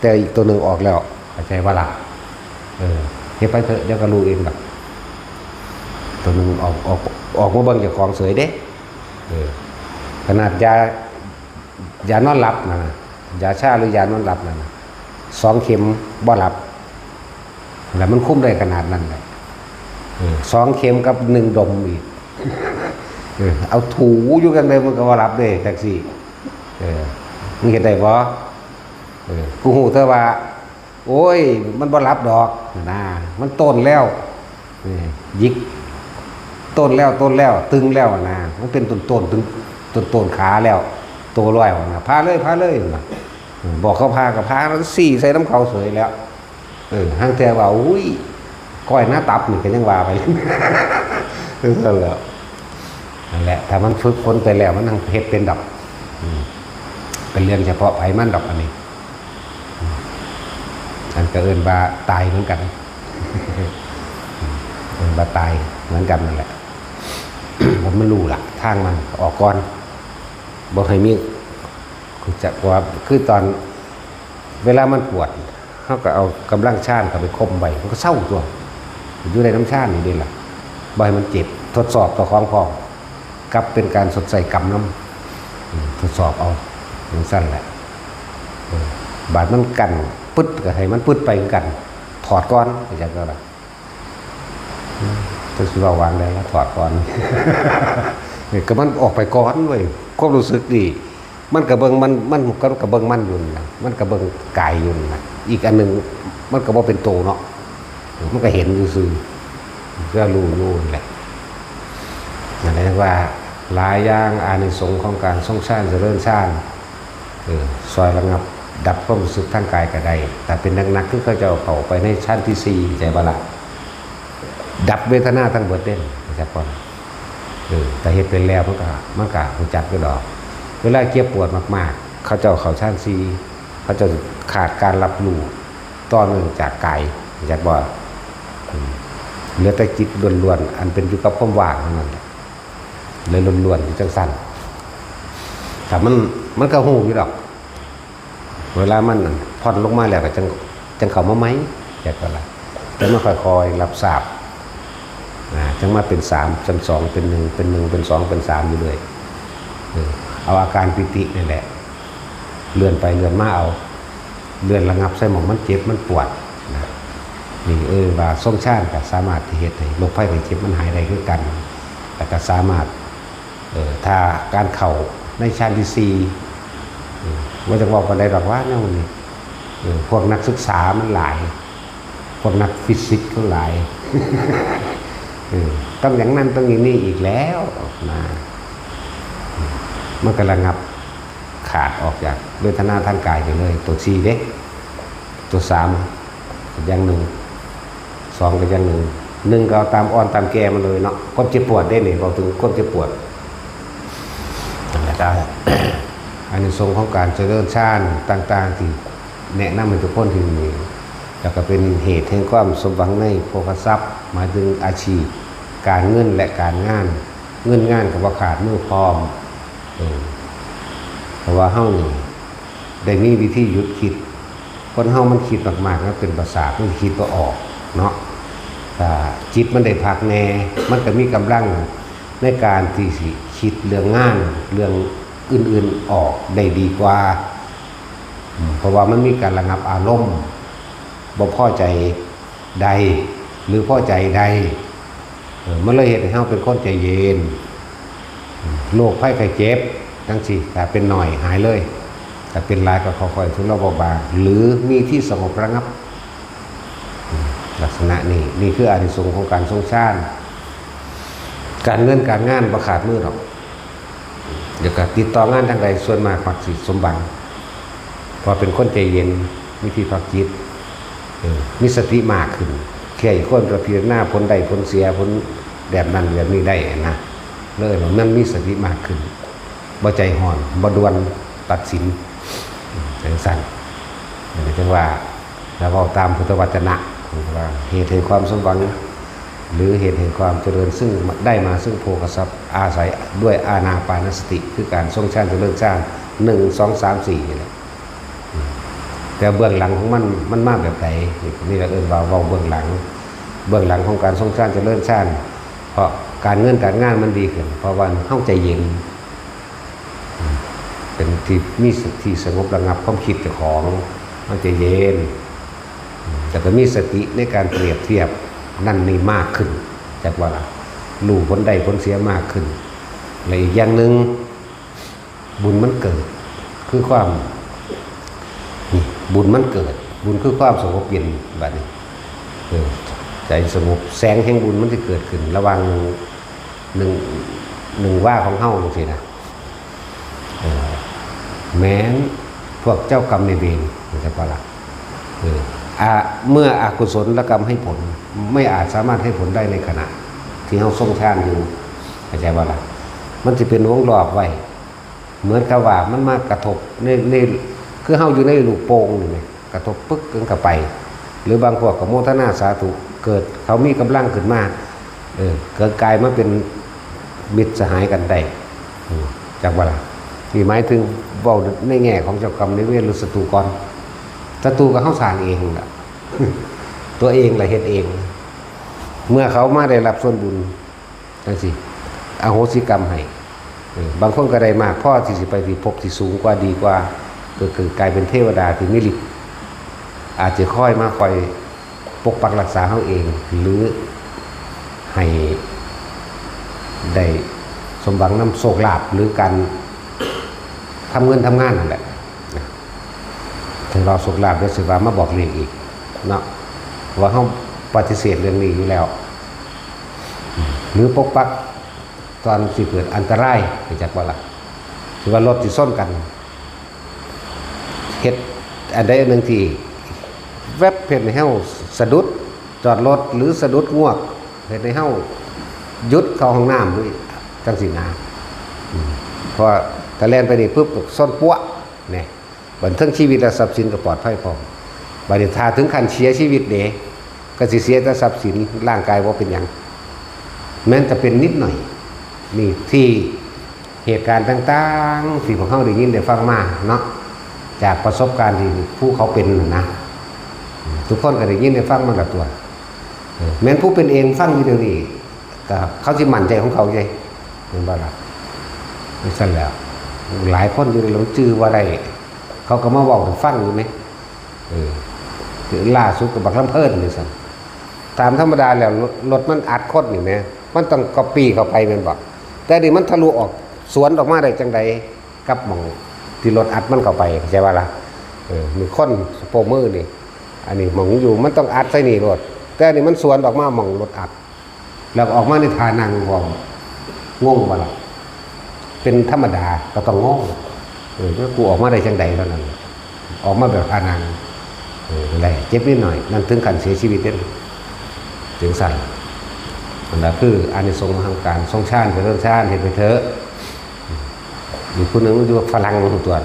แต่อีกตัวหนึ่งออกแล้ว เข้าใจบ่ล่ะ เออ เฮ็ดไปเถอะ เดี๋ยวก็รู้เองดอก ตัวหนึ่งออก ออก ออกมาเบิ่งเจ้าของเสยเด้ เออ ขนาดยา ยานอนหลับนั่นน่ะ ยาชาหรือยานอนหลับนั่นน่ะ สองเข็มบ่หลับ แล้วมันคุมได้ขนาดนั้นแหละ เออ สองเข็มกับหนึ่งดมอีก เออ เอาถูอยู่จั่งใดมันก็บ่หลับเด้ จั่งซี้ เออ มึงเฮ็ดได้บ่ เออ กูฮู้แต่ว่า โอ้ย มันบ่หลับดอกนะ มันต้นแล้ว นี่ หยิก ต้นแล้ว ต้นแล้ว ตึงแล้วนะ มันเป็นต้นๆ ตึง ต้นๆ ขาแล้ว โตลอยออกนะ ผ่าเลย ผ่าเลยนะ เออ บอกเขาผ่าก็ผ่า แล้วซี้ใส่นำเขาเสยแล้ว เออ ห่างเทื่อว่า อุ้ย ก้อยหน้าตับนี่ก็ยังว่าไป เออ นั่นแหละ นั่นแหละ ถ้ามันฝึกฝนไปแล้ว มันจั่งเฮ็ดเป็นดอก อืม เป็นเรื่องเฉพาะไผมันดอกอันนี้ อืม อันก็เอิ้นว่าตายเหมือนกัน เอิ้นว่าตายเหมือนกันนั่นแหละ ผมไม่รู้ล่ะ ทางมันออกก่อน บ่ให้มี คือจักว่า คือตอน เวลามันปวด เฮาก็เอากำลังฌานเข้าไปข่มไว้ มันก็เซาตั๊ว อยู่ได้นำฌานนี่เด้ล่ะ บ่ให้มันเจ็บ ทดสอบเจ้าของพร้อม กับเป็นการชดใช้กรรมนำ อืม ทดสอบเอา จั่งซั่นแหละ เออ บาดมันกั้นปึ๊ด ก็ให้มันปึ๊ดไปคือกัน ถอดก่อน เข้าใจบ่ล่ะ จักสิเว้าว่าจั่งใด๋ล่ะ ถอดก่อน นี่ก็มันออกไปก่อนเว้ย ความรู้สึกนี่ มันก็เบิ่งมัน มันก็ ก็เบิ่งมันอยู่นั่นล่ะ มันก็เบิ่งกายอยู่นั่นล่ะ อีกอันหนึ่ง มันก็บ่เป็นโตเนาะ มันก็เห็นซื่อๆ ก็รู้อยู่นั่นแหละ นั่นเรียกว่าหลายอย่าง อานิสงส์ของการทรงฌาน เจริญฌาน เออ ซอยระงับ ดับความรู้สึกทางกายก็ได้ แต่เป็นหนักๆ คือเขาเจ้าเข้าไปในฌานที่สี่ เข้าใจบ่ล่ะ ดับเวทนาทั้งเบิดเด้ เข้าใจบ่ล่ะ เออ แต่เฮ็ดเป็นแล้วมันก็ มันก็รู้จักอยู่ดอก เวลาเจ็บปวดมากๆ เขาเจ้าเข้าฌานสี่ เขาเจ้าขาดการรับรู้ต่อเนื่องจากกาย เข้าใจบ่ อืม เหลือแต่จิตล้วนๆ อันเป็นอยู่กับความว่างเท่านั้นแหละ เลยล้วนๆ อยู่จั่งซั่น แต่มัน มันก็ฮู้อยู่ดอก เวลามันผ่อนลงมาแล้วก็จั่ง จั่งเข้ามาใหม่ จักว่าล่ะ แต่มันค่อยๆ รับทราบ อ่า จั่งมาเป็นสาม เป็นสอง เป็นหนึ่ง เป็นหนึ่ง เป็นสอง เป็นสาม อยู่เรื่อย เออ เอาอาการปีตินี่แหละ เลื่อนไปเลื่อนมาเอา เลื่อนระงับใส่หม่องมันเจ็บมันปวดนะ นี่ เออ ว่าทรงฌานก็สามารถที่เฮ็ดให้โรคภัยไข้เจ็บมันหายได้คือกัน แล้วก็สามารถ เออ ถ้าการเข้าในฌานที่สี่ เออ บ่จักเว้าปานใดดอกว่าแนวนี้ เออ พวกนักศึกษามันหลาย พวกนักฟิสิกส์ก็หลาย เออ ต้องอย่างนั้นต้องอย่างนี้อีกแล้วนะ มันก็ระงับขาดออกจากเวทนาทางกายไปเลย ตัวสี่เด้ ตัวสามก็อย่างหนึ่ง สองก็อย่างหนึ่ง หนึ่งก็เอาตามอ่อนตามแก่มันเลยเนาะ ความเจ็บปวดเด้นี่ เว้าถึงความเจ็บปวด นั่นแหละครับ อานิสงส์ของการเจริญฌานต่างๆ ที่แนะนำให้ทุกคนที่นี่ แล้วก็เป็นเหตุแห่งความสมหวังในโภคทรัพย์ หมายถึงอาชีพ การเงินและการงาน เงินงานก็บ่ขาดมือพร้อม เออ เพราะว่าเฮานี่ได้มีวิธีหยุดคิด คนเฮามันคิดมากๆ มันเป็นประสาท มันคิดบ่ออกเนาะ ถ้าจิตมันได้พักแหน่ มันก็มีกำลังในการที่สิคิดเรื่องงาน เรื่องอื่นๆ ออกได้ดีกว่า อืม เพราะว่ามันมีการระงับอารมณ์ บ่พอใจใด หรือพอใจใด เออ มันเลยเฮ็ดให้เฮาเป็นคนใจเย็น อืม โรคภัยไข้เจ็บจั่งซี้ ถ้าเป็นน้อยหายเลย ถ้าเป็นหลายก็ค่อยๆ ทุเลาเบาบาง หรือมีที่สงบระงับ อืม ลักษณะนี้ นี่คืออานิสงส์ของการทรงฌาน การเงินการงานบ่ขาดมือดอก เดี๋ยวก็ติดต่องานทางใดส่วนมากมักสิสมหวัง เพราะเป็นคนใจเย็น มีที่พักจิต เออ มีสติมากขึ้น ใคร่ครวญพิจารณาผลได้ผลเสียผลแบบนั้นแบบนี้ได้นะ เลยว่ามันมีสติมากขึ้น บ่ใจฮ้อน บ่ด่วนตัดสิน จังซั่น จังว่า แล้วเว้าตามพุทธวจนะ ว่าเหตุแห่งความสมหวัง หรือเหตุแห่งความเจริญซึ่งได้มาซึ่งโภคทรัพย์ อาศัยด้วยอานาปานสติ คือการทรงฌานเจริญฌาน หนึ่ง สอง สาม สี่ นี่แหละ แต่เบื้องหลังของมัน มันมาแบบไหน นี่เราเอิ้นว่าเว้าเบื้องหลัง เบื้องหลังของการทรงฌานเจริญฌาน เพราะการเงินการงานมันดีขึ้น เพราะว่าเฮาใจเย็น เป็นที่มีสติสงบระงับความคิดเจ้าของ มันใจเย็น แต่ก็มีสติในการเปรียบเทียบนั่นนี่มากขึ้น จากว่ารู้ผลได้ผลเสียมากขึ้น และอีกอย่างหนึ่ง บุญมันเกิด คือความ นี่ บุญมันเกิด บุญคือความสงบเย็น บัดนี้ เออ ใจสงบ แสงแห่งบุญมันจะเกิดขึ้น ระหว่างหนึ่ง หนึ่ง หนึ่งวาของเฮาจังซี้นะ เออ แม้นพวกเจ้ากรรมนายเวร เข้าใจปะล่ะ เออ อ่ะ เมื่ออกุศลกรรมให้ผล ไม่อาจสามารถให้ผลได้ในขณะ ที่เฮาทรงฌานอยู่ เข้าใจปะล่ะ มันจะเป็นวงรอบไว้ เหมือนกับว่ามันมากระทบใน ใน คือเฮาอยู่ในลูกโป่งนี่ไง กระทบปึ๊กมันก็ไป หรือบางพวกก็โมทนาสาธุ เกิดเขามีกำลังขึ้นมา เออ เกิดกลายมาเป็นมิตรสหายกันได้ อืม จักว่าล่ะ นี่หมายถึงเว้าในแง่ของเจ้ากรรมนายเวรหรือศัตรูกร ศัตรูก็เฮาสร้างเองล่ะ ตัวเองล่ะเฮ็ดเอง เมื่อเขามาได้รับส่วนบุญ จังซี้ อโหสิกรรมให้ เออ บางคนก็ได้มากพอที่สิไปที่ภพที่สูงกว่าดีกว่า ก็คือกลายเป็นเทวดาที่มีฤทธิ์ อาจจะคอยมาคอยปกปักรักษาเฮาเอง หรือให้ได้สมหวังนำโชคลาภ หรือการทำเงินทำงานนั่นแหละ นะ ถึงรอโชคลาภ เดี๋ยวสิว่ามาบอกเลขอีก เนาะ ว่าเฮาปฏิเสธเรื่องนี้อยู่แล้ว หรือปกปักตอนสิเกิดอันตราย รู้จักบ่ล่ะ สิว่ารถสิชนกัน เฮ็ดอันใดอันหนึ่งที่แวบเฮ็ดให้เฮาสะดุด จอดรถ หรือสะดุดงวก เฮ็ดให้เฮาหยุดเข้าห้องน้ำหรือจังซี้นะ อืม เพราะว่าถ้าแล่นไปนี่ปุ๊บ ชนปั๊วะ เนี่ย บัดเทิงชีวิตและทรัพย์สินก็ปลอดภัยพร้อม บัดนี้ถ้าถึงขั้นเสียชีวิตเด้ ก็สิเสียแต่ทรัพย์สิน ร่างกายบ่เป็นหยัง แม้นแต่เป็นนิดหน่อย นี่ที่เหตุการณ์ต่างๆ ที่พวกเฮาได้ยินได้ฟังมาเนาะ จากประสบการณ์ที่ผู้เขาเป็นน่ะนะ ทุกคนก็ได้ยินได้ฟังมาแล้วตั๊ว เออ แม้นผู้เป็นเองฟังอยู่เดี๋ยวนี้ ก็เขาสิมั่นใจของเขาเด้ แม่นบ่ล่ะ จังซั่นแหล้ว หลายคนอยู่ในหลงจื่อบ่ได้ เขาก็มาเว้าให้ฟังอยู่แหม เออ ล่าสุดก็บักลำเพิ่นจังซั่น ตามธรรมดาแล้วรถ รถมันอัดคนนี่แหม มันต้องก๊อปปี้เข้าไปแม่นบ่ แต่นี่มันทะลุออกสวนออกมาได้จังใด กับหม่องที่รถอัดมันเข้าไป เข้าใจบ่ล่ะ เออ มีคนโป้มือนี่ อันนี้หม่องอยู่มันต้องอัดใส่นี่โลด แต่อันนี้มันสวนออกมาหม่องรถอัด แล้วก็ออกมาในท่านั่งพร้อม งงบ่ล่ะ เป็นธรรมดาก็ต้องงง เออ แล้วกูออกมาได้จังใดเท่านั้น ออกมาแบบท่านั่ง เออ นั่นแหละ เจ็บนิดหน่อย นั่นถึงขั้นเสียชีวิตเด้ จังซั่น นั่นล่ะคืออานิสงส์ของการทรงฌาน เจริญฌาน เฮ็ดไปเถอะ อีกผู้หนึ่งอยู่ฝรั่งตั๊ว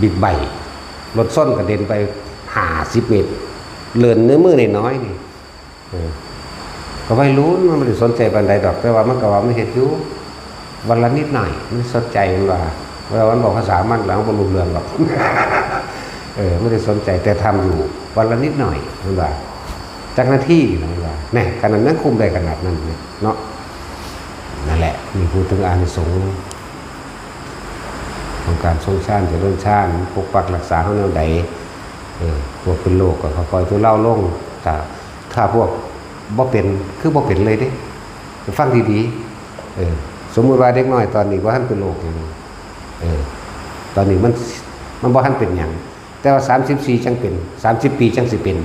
บิ๊กไบค์ รถชนกระเด็นไปห้าสิบเมตร เลือดในมือน้อยๆ นี่ เออ ก็วัยรุ่นมันบ่ได้สนใจปานใดดอก แต่ว่ามันก็ว่ามันเฮ็ดอยู่ วันละนิดหน่อย มันสนใจมันว่า เวลามันบอกภาษามันแล้วมันบ่รู้เรื่องหรอก เออ ไม่ได้สนใจ แต่ทำอยู่ วันละนิดหน่อย มันว่า จักนาทีนะ มันว่า แน่ ขนาดนั้นคุมได้ขนาดนั้นเนี่ย เนาะ นั่นแหละ นี่พูดถึงอานิสงส์ของการทรงฌาน เจริญฌาน ปกปักรักษาเฮาแนวใด เออ พวกเป็นโรคก็ค่อยๆทุเลาลง ถ้า ถ้าพวกบ่เป็น คือบ่เป็นเลยเด้ ฟังดีๆ เออ สมมุติว่าเด็กน้อยตอนนี้บ่ทันเป็นโรคหยัง เออ ตอนนี้มัน มันบ่ทันเป็นหยัง แต่ว่าสามสิบสี่จั่งเป็น สามสิบปีจั่งสิเป็น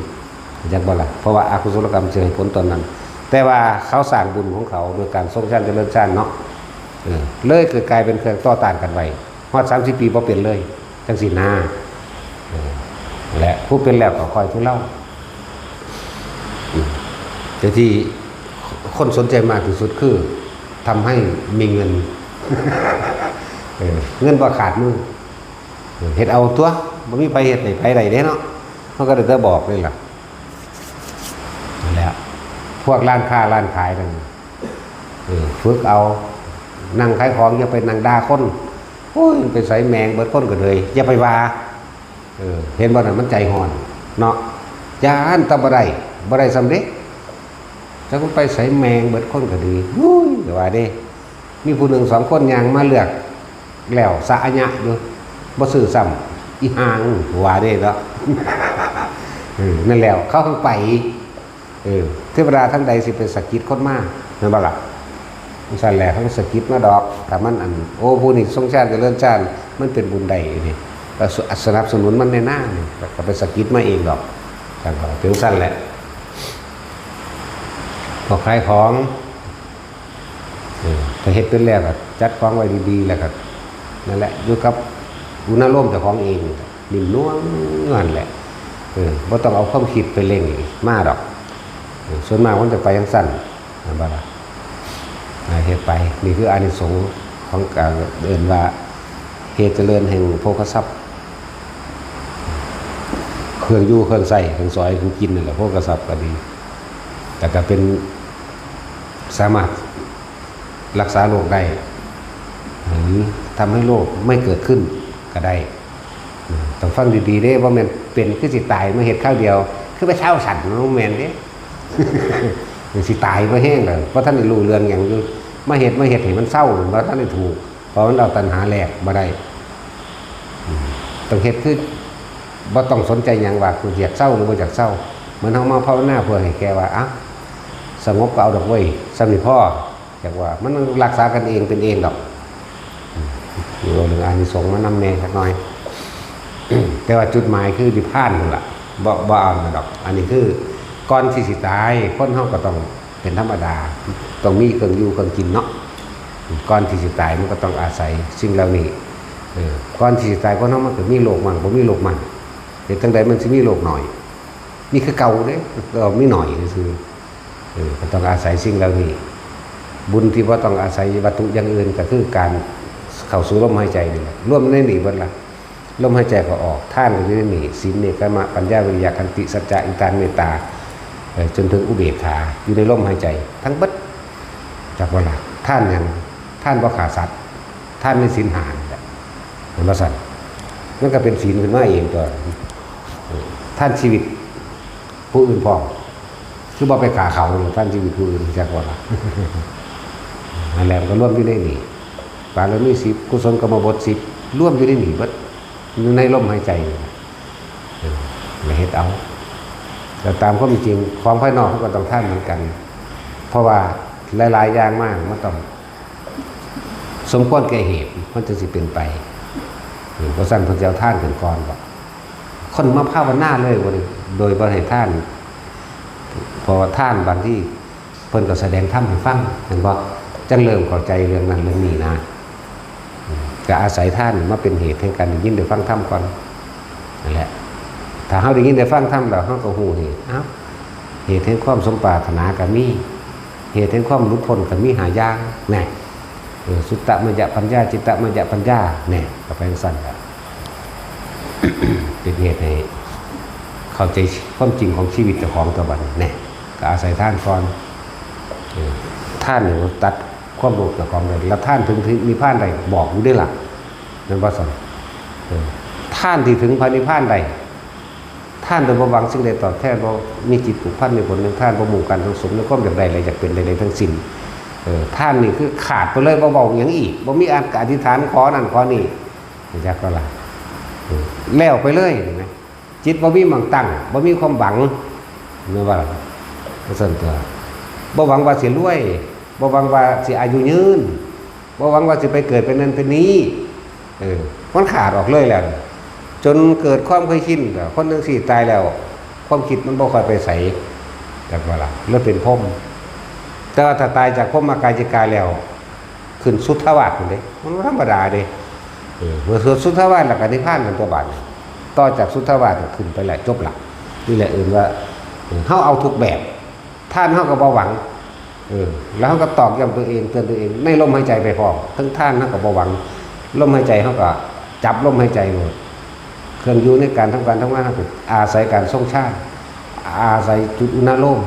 จักบ่ล่ะ เพราะว่าอกุศลกรรมสิให้ผลตอนนั้น แต่ว่าเขาสร้างบุญของเขาโดยการทรงฌานเจริญฌานเนาะ เออ เลยเกิดกลายเป็นเครื่องต่อต้านกันไว้ ฮอดสามสิบปีบ่เป็นเลย จั่งซี้นะ เออ และผู้เป็นแล้วก็ค่อยทุเลา อืม ที่คนสนใจมากที่สุดคือทำให้มีเงิน เออ เงินบ่ขาดมือ เออ เฮ็ดเอาตัว บ่มีไผเฮ็ดให้ไผได้เด้เนาะ มันก็ได้แต่บอกเลยล่ะ นั่นแหละ พวกร้านค้าร้านขายนั่น เออ ฝึกเอา นั่งขายของอย่าไปนั่งด่าคน โอ้ย ไปใส่แมงเบิดคนก็เลย อย่าไปว่า เออ เห็นบ่นั่นมันใจฮ้อนเนาะ ย่านแต่บ่ได้ บ่ได้ส่ำเด้ จักมันไปใส่แมงเบิดคนก็ดี อุ้ย ก็ว่าเด้ มีผู้หนึ่งสองคนย่างมาเลือก แล้วสะอะยะอยู่ บ่ซื้อซ้ำ อีห่าว่าเด้เนาะ เออ นั่นแล้ว เขาทั้งไป เออ เทวดาทั้งใดสิไปสะกิดคนมา แม่นบ่ล่ะ จั่งซั่นแหละ เขาสะกิดมาดอก ถ้ามันอัน โอ้ ผู้นี้ทรงชาติเจริญชาติ มันเป็นบุญใดนี่ ก็สนับสนุนมันแน่นานี่ ก็ไปสะกิดมาเองดอก จั่งก็เป็นจั่งซั่นแหละ พอขายของ เออ ถ้าเฮ็ดเป็นแล้วก็จัดของไว้ดีๆ แล้วก็ นั่นแหละ อยู่กับอุณหภูมิเจ้าของเอง นิ่มนวลนั่นแหละ เออ บ่ต้องเอาความคิดไปเร่งมาดอก เออ ส่วนมากมันจะไปจั่งซั่น แม่นบ่ล่ะ อ่า เฮ็ดไป นี่คืออานิสงส์ของการเอิ้นว่า เหตุเจริญแห่งโภคทรัพย์ เครื่องอยู่ เครื่องใช้ เครื่องสอย เครื่องกินนั่นแหละ โภคทรัพย์ก็ดี แต่ก็เป็น สามารถรักษาโรคได้ หรือทำให้โรคไม่เกิดขึ้นก็ได้ ต้องฟังดีๆ เด้ บ่แม่นเป็นคือสิตายมาเฮ็ดคราวเดียว คือไปเซาซั่น บ่แม่นเด้ สิตายบ่แฮงแล้ว บ่ทันได้รู้เรื่องหยังอยู่ มาเฮ็ด มาเฮ็ดให้มันเซา บ่ทันได้ถูก เพราะมันเอาตัณหาแลกบ่ได้ อืม ต้องเฮ็ดคือ บ่ต้องสนใจหยังว่ากูอยากเซาหรือบ่อยากเซา เหมือนเฮามาภาวนาเพื่อให้แค่ว่า อ่ะ สงบก็เอาดอกเว้ย ส่ำนี้พอ จักว่ามันรักษากันเองเป็นเองดอก อืม เว้าเรื่องอานิสงส์มานำแหน่จักหน่อย แต่ว่าจุดหมายคือนิพพานนั่นล่ะ บ่ บ่เอานั่นดอก อันนี้คือก่อนที่สิตาย คนเฮาก็ต้องเป็นธรรมดา ต้องมีเครื่องอยู่เครื่องกินเนาะ ก่อนที่สิตายมันก็ต้องอาศัยสิ่งเหล่านี้ เออ ก่อนที่สิตายคนเฮามันก็มีโลกมั่งบ่มีโลกมั่ง เฮ็ดจั่งใดมันสิมีโลกน้อย มีคือเก่าเด้ แต่ว่ามีน้อยซื่อ เออ ก็ต้องอาศัยสิ่งเหล่านี้ บุญที่บ่ต้องอาศัยวัตถุอย่างอื่นก็คือการเข้าสู่ลมหายใจนี่แหละ รวมในนี้เบิดละ ลมหายใจเข้าออก ทานก็อยู่ในนี้ ศีล เนกขัมมะ ปัญญา วิริยะ ขันติ สัจจะ อิทธาน เมตตา เอ่อ จนถึงอุเบกขา อยู่ในลมหายใจทั้งเบิด จักว่าล่ะ ทานหยัง ทานบ่ฆ่าสัตว์ ทานในศีลห้านี่แหละ แม่นบ่ซั่น มันก็เป็นศีลขึ้นมาเองตัว เออ ทานชีวิตผู้อื่นพร้อม คือบ่ไปฆ่าเขา ทานชีวิตผู้อื่น จักว่าล่ะ นั่นแหละ มันก็รวมอยู่ในนี้ บารมีสิบ กุศลกรรมบทสิบ รวมอยู่ในนี้เบิด อยู่ในลมหายใจนี่แหละ เออ มาเฮ็ดเอา แต่ตามความจริงของภายนอกมันก็ต้องทานเหมือนกัน เพราะว่าหลายๆอย่างมากมันต้องสมควรแก่เหตุ มันจึงสิเป็นไป เออ เพราะฉะนั้นเพิ่นสิเอาทานขึ้นก่อนบ่ คนมาภาวนาเลยบ่ได้ โดยบ่ให้ทาน เพราะว่าทานบางทีเพิ่นก็แสดงธรรมให้ฟัง แม่นบ่ จั่งเริ่มเข้าใจเรื่องนั้นเรื่องนี้นะ ก็อาศัยทานมาเป็นเหตุแห่งการได้ยินได้ฟังธรรมก่อน นั่นแหละ ถ้าเฮาได้ยินได้ฟังธรรมแล้ว เฮาก็ฮู้เหตุ เอ้า เหตุแห่งความสมปรารถนาก็มี เหตุแห่งความหลุดพ้นก็มีห้าอย่าง แน่ เออ สุตตมยปัญญา จิตตมยปัญญา แน่ ก็ไปจั่งซั่นล่ะ เป็นเหตุให้เข้าใจความจริงของชีวิตเจ้าของตัวบัดนี้ แน่ ก็อาศัยทานก่อน เออ ทานนี่มันตัดความโลภเจ้าของได้ แล้วทานถึงนิพพานได้ บอกอยู่เด้ล่ะ แม่นบ่ซั่น เออ ทานที่ถึงพระนิพพานได้ ทานโดยบ่หวังสิ่งใดตอบแทน บ่มีจิตผูกพันในผลแห่งทาน บ่มุ่งการสังสมในความอยากได้และอยากเป็นใดๆทั้งสิ้น เออ ทานนี่คือขาดไปเลย บ่เว้าหยังอีก บ่มีอันอธิษฐานขอนั่นขอนี่ จักก็ล่ะ เออ แล้วไปเลย เห็นไหม จิตบ่มีหม่องตั้ง บ่มีความหวัง แม่นบ่ล่ะ ก็ซั่นตัว บ่หวังว่าสิรวย บ่หวังว่าสิอายุยืน บ่หวังว่าสิไปเกิดเป็นนั่นเป็นนี่ เออ มันขาดออกเลยแล้ว จนเกิดความเคยชิน คนจั่งซี้ตายแล้ว ความคิดมันบ่ค่อยไปไส จักว่าล่ะ เลยเป็นพรหม แต่ว่าถ้าตายจากพรหมกายิกาแล้ว ขึ้นสุทธาวาสพุ้นเด้ มันบ่ธรรมดาเด้ เออ เมื่อสุทธาวาสแล้วก็นิพพานกันตัวบาดนี้ ต่อจากสุทธาวาสก็ขึ้นไปแล้ว จบละ นี่แหละเอิ้นว่า เออ เฮาเอาทุกแบบ ทานเฮาก็บ่หวัง เออ แล้วเฮาก็ตอกย้ำตัวเอง เตือนตัวเอง ในลมหายใจไปพร้อม ทั้งทานเฮาก็บ่หวัง ลมหายใจเฮาก็จับลมหายใจโลด เครื่องอยู่ในการทำการทำงานเฮาก็อาศัยการทรงฌาน อาศัยจุดอุณาโลม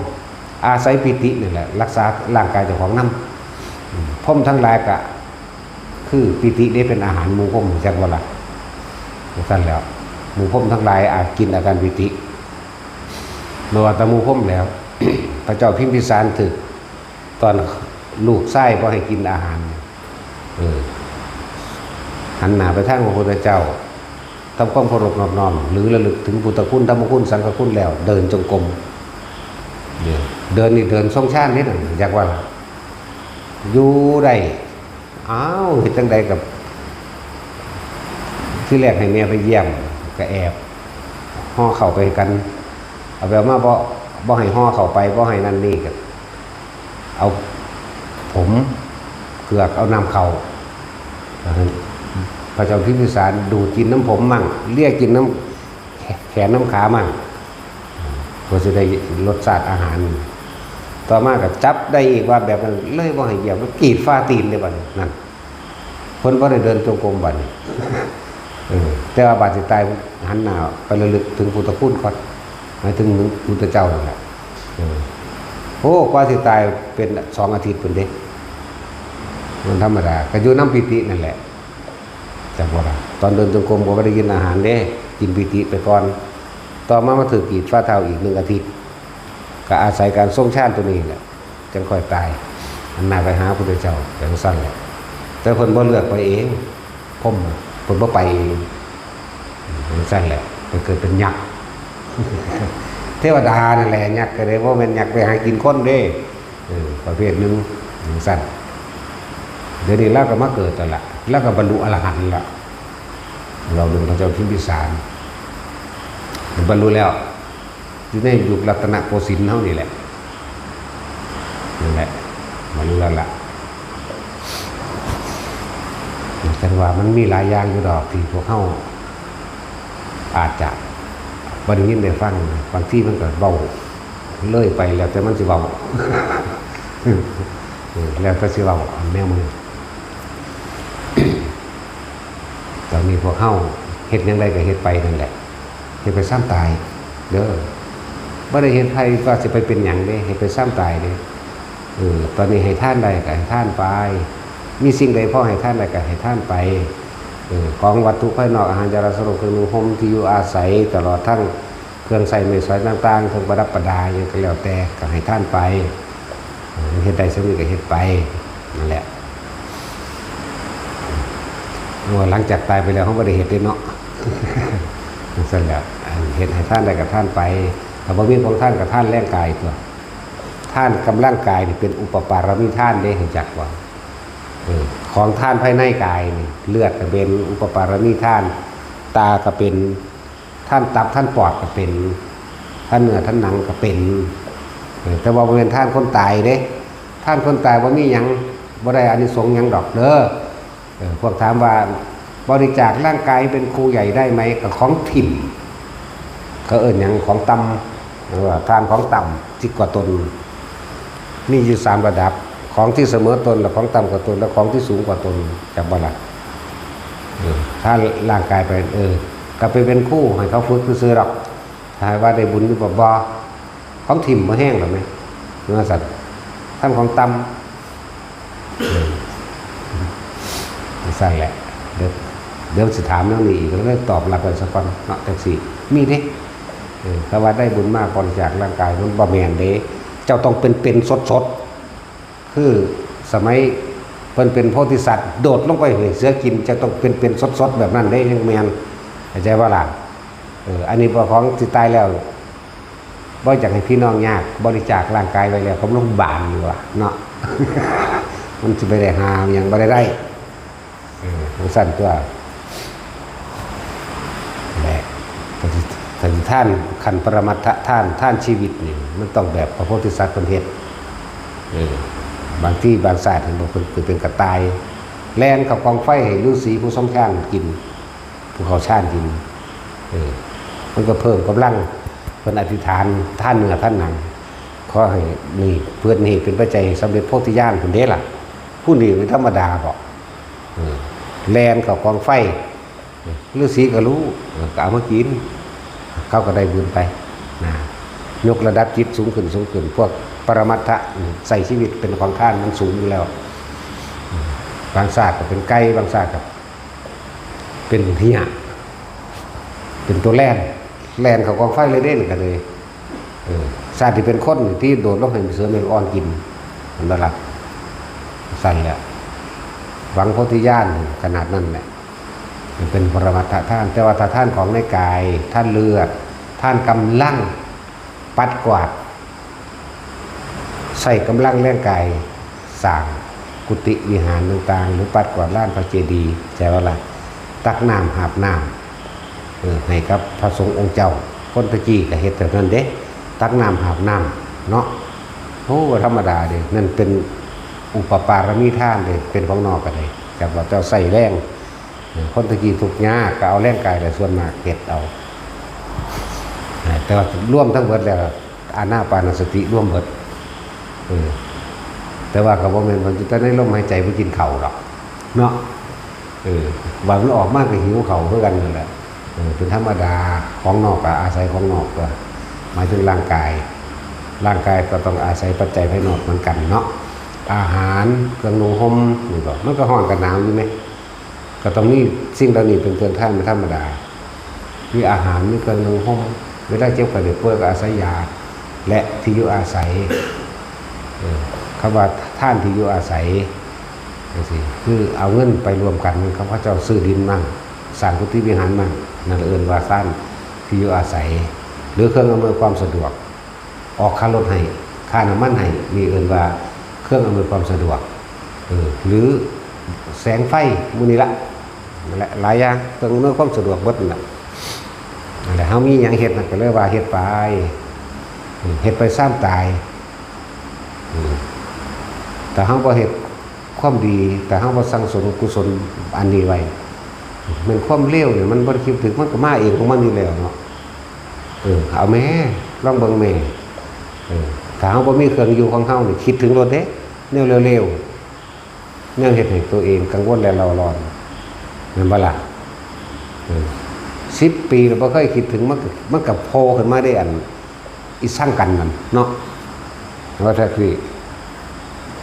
อาศัยปีตินี่แหละ รักษาร่างกายเจ้าของนำ อืม พรหมทั้งหลายก็คือปีติเด้เป็นอาหารหมู่พรหม จักบ่ล่ะ จั่งซั่นแหล้ว หมู่พรหมทั้งหลายอาจกินอาการปีติ บ่ว่าแต่หมู่พรหมแหล้ว พระเจ้าพิมพิสารถืกตอนลูกชายบ่ให้กินอาหาร เออ หันหน้าไปทางพระพุทธเจ้า ทำความเคารพนอบน้อม หรือระลึกถึงพุทธคุณ ธรรมคุณ สังฆคุณแล้ว เดินจงกรม เดิน เดินนี่เดินทรงฌานนี่นะ อยากว่า อยู่ได้ อ้าว เฮ็ดจั่งใดกับ ที่แรกให้แม่ไปเยี่ยม ก็แอบห่อเข้าไปกัน เอาไปเอามาบ่ บ่ให้ห่อเข้าไป บ่ให้นั่นนี่ก็ เอาผมเกือก เอาน้ำเข้า พระเจ้าพิมพิสารดูดกินน้ำผมมั่ง เลียกินน้ำแขนน้ำขามั่ง เพื่อสิได้รสชาติอาหาร ต่อมาก็จับได้อีกว่าแบบนั้น เลยบ่ให้เยี่ยม มันกรีดฝ่าตีนเลยบัดนี้ นั่น เพิ่นบ่ได้เดินจงกรมบัดนี้ เออ แต่ว่าบาดสิตายหันหน้าไประลึกถึงพุทธคุณก่อน หมายถึงพุทธเจ้านั่นแหละ เออ โอ้ กว่าสิตายเป็นสองอาทิตย์พุ้นเด้ มันธรรมดา ก็อยู่นำปีตินั่นแหละ จักบ่ล่ะ ตอนเดินจงกรมก็บ่ได้กินอาหารเด้ กินปีติไปก่อน ต่อมามาถืกกรีดฝ่าเท้าอีกหนึ่งอาทิตย์ ก็อาศัยการทรงฌานตัวนี้แหละ จั่งค่อยตาย หันหน้าไปหาพุทธเจ้า จั่งซั่นแหละ แต่เพิ่นบ่เลือกไปเอง พรหมน่ะ เพิ่นบ่ไปเอง จั่งซั่นแหละ ไปเกิดเป็นยักษ์ เทวดานั่นแหละ ยักษ์ก็ได้ บ่แม่นยักษ์ไปหากินคนเด้ เออ ประเภทหนึ่ง จั่งซั่น เดี๋ยวนี้ลาวก็มาเกิดแล้วล่ะ ลาวก็บรรลุอรหันต์แล้ว เว้าเรื่องพระเจ้าพิมพิสาร บรรลุแล้ว อยู่ในยุครัตนโกสินทร์เฮานี่แหละ นั่นแหละ บรรลุแล้วล่ะ จั่งว่ามันมีหลายอย่างอยู่ดอกที่พวกเฮาอาจจะบ่ได้ยินได้ฟัง บางทีมันก็เว้าเลยไป แล้วแต่มันสิเว้า เออ แล้วแต่สิเว้า อันแนวมัน ตอนนี้พวกเฮาเฮ็ดหยังได้ก็เฮ็ดไปนั่นแหละ เฮ็ดไปซ่ำตาย เด้อ บ่ได้เฮ็ดไผว่าสิไปเป็นหยังเด้ เฮ็ดไปซ่ำตายเด้ เออ ตอนนี้ให้ทานได้ก็ให้ทานไป มีสิ่งใดพอให้ทานได้ก็ให้ทานไป เออ ของวัตถุภายนอก อาหาร ยารักษาโรค เครื่องนุ่งห่ม ที่อยู่อาศัย ตลอดทั้งเครื่องใช้ไม้สอยต่างๆ เครื่องประดับประดาหยังก็แล้วแต่ ก็ให้ทานไป เออ เฮ็ดได้ส่ำนี้ก็เฮ็ดไป นั่นแหละ เพราะว่าหลังจากตายไปแล้ว เฮาบ่ได้เฮ็ดเด้เนาะ จั่งซั่นแหละ อันเฮ็ดให้ทานได้ก็ทานไป ถ้าบ่มีของทานก็ทานแรงกายตั๊ว ทานกำลังกายนี่เป็นอุปปารมีทานเด้ รู้จักบ่ เออ ของทานภายในกายนี่ เลือดก็เป็นอุปปารมีทาน ตาก็เป็น ทานตับ ทานปอดก็เป็น ทานเนื้อ ทานหนังก็เป็น เออ แต่ว่าบ่แม่นทานคนตายเด้ ทานคนตายบ่มีหยัง บ่ได้อานิสงส์หยังดอกเด้อ เออ พวกถามว่าบริจาคร่างกายเป็นครูใหญ่ได้ไหม ก็ของถิ่ม เขาเอิ้นหยัง ของต่ำ เออ ทานของต่ำ ที่กว่าตน มีอยู่สามระดับ ของที่เสมอตน และของต่ำกว่าตน และของที่สูงกว่าตน จักบ่ล่ะ เออ ถ้าร่างกายไป เออ ก็ไปเป็นครูให้เขาฝึกซื่อๆดอก ถ้าว่าได้บุญหรือบ่ บ่ ของถิ่มบ่แฮงดอกแหม ว่าซั่น ทานของต่ำ เออ จั่งซั่นแหละ เดี๋ยว เดี๋ยวสิถามแนวนี้อีก ก็เลยตอบรับไปซะก่อนเนาะ จั่งซี้ มีเด้ เออ ถ้าว่าได้บุญมากบริจาคร่างกาย มันบ่แม่นเด้ เจ้าต้องเป็นๆ สดๆ คือสมัยเพิ่นเป็นโพธิสัตว์ โดดลงไปให้เสือกิน เจ้าต้องเป็นๆ สดๆ แบบนั้นเด้ จั่งแม่น เข้าใจบ่ล่ะ เออ อันนี้บ่ ของสิตายแล้ว บ่อยากให้พี่น้องยาก บริจาคร่างกายไว้แล้วกับโรงพยาบาลดีกว่าเนาะ มันสิไปได้หาหยังบ่ได้ได้ เออ จั่งซั่นตั๊ว แหละ ก็สิ ก็สิทานขั้นปรมัตถทาน ทานชีวิตนี่ มันต้องแบบพระโพธิสัตว์เพิ่นเฮ็ด เออ บางทีบางชาติเห็นบ่ เพิ่นเกิดเป็นกระต่าย แล่นเข้ากองไฟให้ฤๅษีผู้ทรงฌานกิน ผู้เข้าฌานกิน เออ มันก็เพิ่มกำลัง เพิ่นอธิษฐานทานเนื้อทานหนัง ขอให้นี่เพื่อนนี่เป็นปัจจัยให้สำเร็จโพธิญาณพุ้นเด้ล่ะ ผู้นี่เป็นธรรมดาบอก เออ แล่นเข้ากองไฟ ฤาษีก็รู้ เออ ก็เอามากิน เขาก็ได้บุญไปนะ ยกระดับจิตสูงขึ้นสูงขึ้น พวกปรมัตถะใส่ชีวิตเป็นของทานมันสูงอยู่แล้ว บางชาติก็เป็นไก่ บางชาติก็เป็นเฮีย เป็นตัวแล่น แล่นเข้ากองไฟเลยเด้นกันเลย เออ ชาติที่เป็นคนที่โดดลงให้เสือแมวอ่อนกิน มันบ่ล่ะ สั่นแหละ หวังโพธิญาณขนาดนั้นแหละ มันเป็นปรมัตถทาน แต่ว่าถ้าทานของในกาย ทานเลือด ทานกำลัง ปัดกวาด ใช้กำลังแรงกาย สร้างกุฏิวิหารต่างๆ หรือปัดกวาดลานพระเจดีย์ ใช่บ่ล่ะ ตักน้ำหาบน้ำ เออ ให้กับพระสงฆ์องค์เจ้า คนตะกี้ก็เฮ็ดแบบนั้นเด้ ตักน้ำหาบน้ำเนาะ โอ้ บ่ธรรมดาเด้ นั่นเป็นอุปปารมีทานเด้ เป็นของนอกก็ได้ แต่ว่าเจ้าใช้แรง เออ คนตะกี้ทุกข์ยากก็เอาแรงกายแหละส่วนมากเฮ็ดเอา เออ แต่ว่ารวมทั้งเบิดแล้ว อานาปานสติรวมเบิด เออ แต่ว่าก็บ่แม่นว่าอยู่แต่ในลมหายใจบ่กินข้าวดอก เนาะ เออ ว่ามันออกมาก็หิวข้าวคือกันนั่นแหละ เออ เป็นธรรมดา ของนอกก็อาศัยของนอกตัว หมายถึงร่างกาย ร่างกายก็ต้องอาศัยปัจจัยภายนอกเหมือนกันเนาะ อาหาร เครื่องนุ่งห่ม นี่ก็ มันก็ร้อนกับหนาวอยู่ไหม ก็ต้องมีสิ่งเหล่านี้เป็นเครื่องทานเป็นธรรมดา มีอาหาร มีเครื่องนุ่งห่ม เวลาเจ็บไข้ได้ป่วยก็อาศัยยา และที่อยู่อาศัย เออ คำว่าทานที่อยู่อาศัย จังซี้ คือเอาเงินไปรวมกัน เขาพระเจ้าซื้อดินมั่ง สร้างกุฏิวิหารมั่ง นั่นเอิ้นว่าทานที่อยู่อาศัย หรือเครื่องอำนวยความสะดวก ออกค่ารถให้ ค่าน้ำมันให้ นี่เอิ้นว่าเครื่องอำนวยความสะดวก เออ หรือแสงไฟ หมู่นี้ละ นั่นแหละ หลายอย่าง เครื่องอำนวยความสะดวกเบิดนั่นแหละ นั่นแหละ เฮามีหยังเฮ็ดนั่นก็เลยว่าเฮ็ดไป เฮ็ดไปซามตาย อืม ถ้าเฮาบ่เฮ็ดความดี ถ้าเฮาบ่สั่งสมกุศลอันนี้ไว้ แม่นความเลวนี่มันบ่ได้คิดถึง มันก็มาเองของมันอยู่แล้วเนาะ เออ เอาแม่ ลองเบิ่งแม่ เออ ถ้าเฮาบ่มีเครื่องอยู่ของเฮานี่ คิดถึงโลดเด้ แนวเลวๆ แนวเฮ็ดให้ตัวเองกังวลและเร่าร้อน แม่นบ่ล่ะ เออ สิบปีแล้วบ่เคยคิดถึง มันก็ มันก็โผล่ขึ้นมาได้อัน อีสังกันนั่นเนาะ ว่าแท้คือ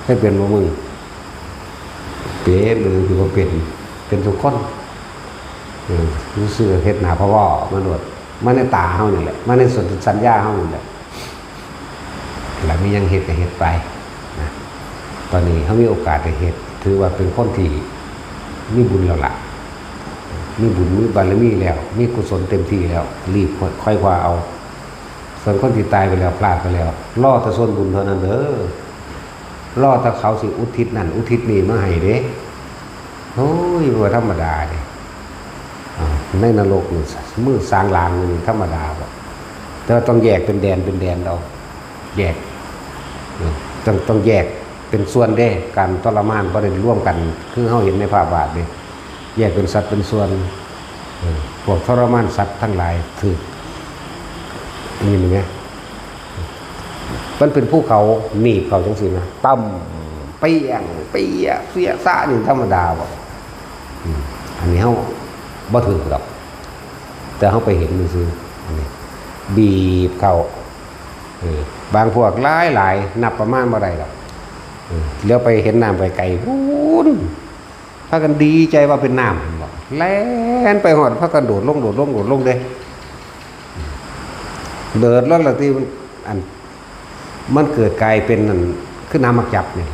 ให้เป็นบ่มึง เป็นหรือสิบ่เป็น เป็นทุกคน เออ รู้สึกเฮ็ดหน้าพะวอมาโลด มาในตาเฮานี่แหละ มาในสนธิสัญญาเฮานี่แหละ แล้วมีหยังเฮ็ดก็เฮ็ดไปนะ ตอนนี้เฮามีโอกาสได้เฮ็ด ถือว่าเป็นคนที่มีบุญแล้วล่ะ มีบุญ มีบารมีแล้ว มีกุศลเต็มที่แล้ว รีบค่อยคว้าเอา ส่วนคนที่ตายไปแล้ว พลาดไปแล้ว รอแต่ส่วนบุญเท่านั้นเด้อ รอแต่เขาสิอุทิศนั่นอุทิศนี่มาให้เด้ โอ้ย บ่ธรรมดาเด้ อ่า ในนรกนี่มือสางหลางนี่ธรรมดาบ่ แต่ว่าต้องแยกเป็นแดนเป็นแดนเอา แยก เออ ต้อง ต้องแยกเป็นส่วนเด้ การทรมานบ่ได้รวมกัน คือเฮาเห็นในภาพบาดเด้ แยกเป็นสัดเป็นส่วน เออ พวกทรมานสัตว์ทั้งหลายถืก นี่เห็นไหม มันเป็นภูเขาหนีบเขาจังซี่นะ ต่ำ เปี้ยง เปี้ย เปี้ย ซ่า นี่ธรรมดาบ่ อืม อันนี้เฮาบ่ถืกดอก แต่เฮาไปเห็นซื่อๆ อันนี้ บีบเข้า เออ บางพวกหลายๆ นับประมาณบ่ได้ดอก เออ แล้วไปเห็นน้ำไกลๆ พู้น พากันดีใจว่าเป็นน้ำ เห็นบ่ แล่นไปฮอด พากันโดดลง โดดลง โดดลงเด้ โดดลงแล้วที่มัน อัน มันเกิดกลายเป็นนั่น คือน้ำหมากจับนี่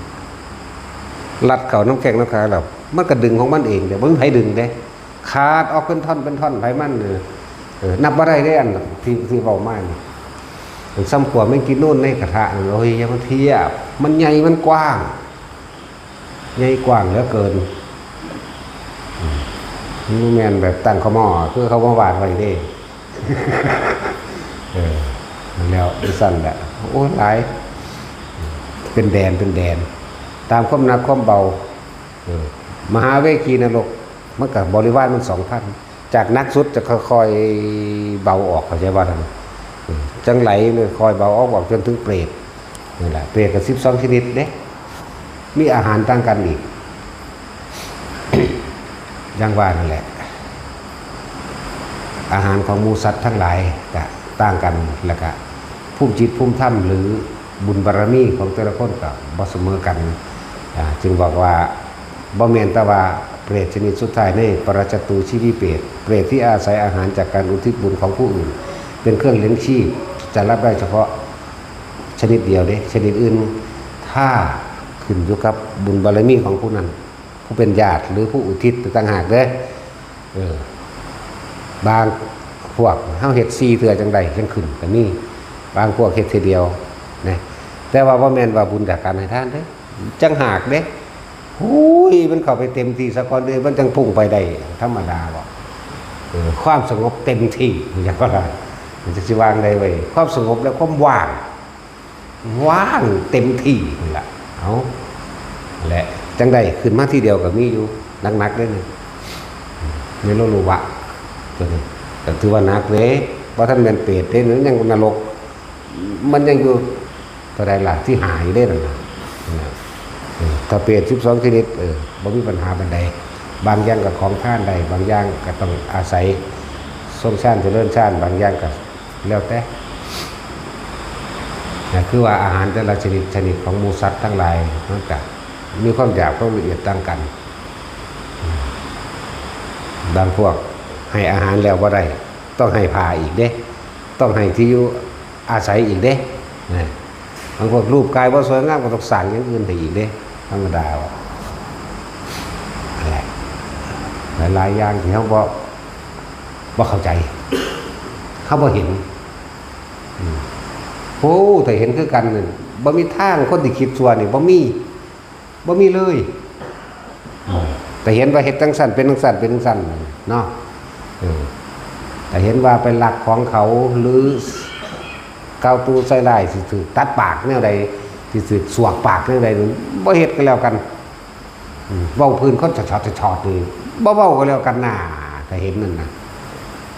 ลัดเข้านำแข้งนำขาแล้ว มันก็ดึงของมันเองเด้ บ่มีไผดึงเด้ ขาดออกเป็นท่อนเป็นท่อนไผมัน เออ เออ นับบ่ได้เด้ อันที่ ที่เว้ามานี่ มันส่ำขั้วแมงจีนูนในกระทะนั่น โอ้ย อย่ามาเทียบ มันใหญ่ มันกว้าง ใหญ่กว้างเหลือเกิน อืม มันบ่แม่นแบบตั้งข้าวหม้อ คือเขามาวาดไว้เด้ เออ แล้วจั่งซั่นแหละ โอ้ย หลาย เป็นแดน เป็นแดน ตามความหนักความเบา เออ มหาเวคีนรก มันก็บริวารมันสองพัน จากหนักสุดจะค่อยๆเบาออก เข้าใจบ่ล่ะ เออ จั่งไหลเนี่ย ค่อยเบาออก ออกจนถึงเปรต นั่นแหละ เปรตก็สิบสองชนิดเด้ มีอาหารต่างกันอีก อย่างว่านั่นแหละ อาหารของหมู่สัตว์ทั้งหลายก็ต่างกัน แล้วก็ภูมิจิตภูมิธรรมหรือบุญบารมีของแต่ละคนก็บ่เสมอกัน อ่า จึงบอกว่าบ่แม่นแต่ว่าเปรตชนิดสุดท้ายในปรจจตูชีวิเปรต เปรตที่อาศัยอาหารจากการอุทิศบุญของผู้อื่น เป็นเครื่องเลี้ยงชีพ จะรับได้เฉพาะชนิดเดียวเด้ ชนิดอื่น ถ้าขึ้นอยู่กับบุญบารมีของผู้นั้น ผู้เป็นญาติหรือผู้อุทิศต่างหากเด้ เออ บางพวกเฮาเฮ็ดสี่เทื่อจั่งใดจั่งขึ้นก็มี บางพวกเฮ็ดเทื่อเดียวนะ แต่ว่าบ่แม่นว่าบุญจากการให้ทานเด้ จั่งหากเด้ โอ้ย มันเข้าไปเต็มที่ซะก่อนเด้ มันจั่งพุ่งไปได้ ธรรมดาบ่ เออ ความสงบเต็มที่ อย่างว่า มันจะสิวางได้เว้ย ความสงบและความว่าง ว่างเต็มที่นั่นล่ะ เอา และจั่งใดขึ้นมาทีเดียวก็มีอยู่ หนักๆเด้นี่ ในโลโลวะ ตัวนี้ ก็ถือว่าหนักเด้ บ่ทันแม่นเปรตเด้ มันยังนรก มันยังอยู่เท่าใดล่ะ ที่ห้าอยู่เด้นั่นน่ะ นะ เออ ถ้าเปรตสิบสองชนิด เออ บ่มีปัญหาปานใด บางอย่างก็ของทานได้ บางอย่างก็ต้องอาศัยทรงฌานเจริญฌาน บางอย่างก็แล้วแต่ นะ คือว่าอาหารแต่ละชนิด ชนิดของหมู่สัตว์ทั้งหลาย มันก็มีความหยาบความละเอียดต่างกัน บางพวกให้อาหารแล้วบ่ได้ ต้องให้ผ้าอีกเด้ ต้องให้ที่อยู่อาศัยอีกเด้ นะ บางพวกรูปกายบ่สวยงามก็ต้องสร้างอย่างอื่นให้อีกเด้ ธรรมดาว่ะ นั่นแหละ หลายๆอย่างที่เฮาบ่ บ่เข้าใจ เฮาบ่เห็น อืม โอ้ แต่เห็นคือกันนั่น บ่มีทาง คนที่คิดชั่วนี่บ่มี บ่มีเลย อืม แต่เห็นว่าเฮ็ดจั่งซั้น เป็นจั่งซั้น เป็นจั่งซั้น เนาะ เออ แต่เห็นว่าไปลักของเขา หรือก้าวตูใส่ร้าย สิถืกตัดปากแนวใด สิถืกสวกปากแนวใด บ่เฮ็ดก็แล้วกัน อืม เว้าพื้นคนชอดๆชอดๆนี่ บ่เว้าก็แล้วกันน่า ถ้าเห็นนั่นน่ะ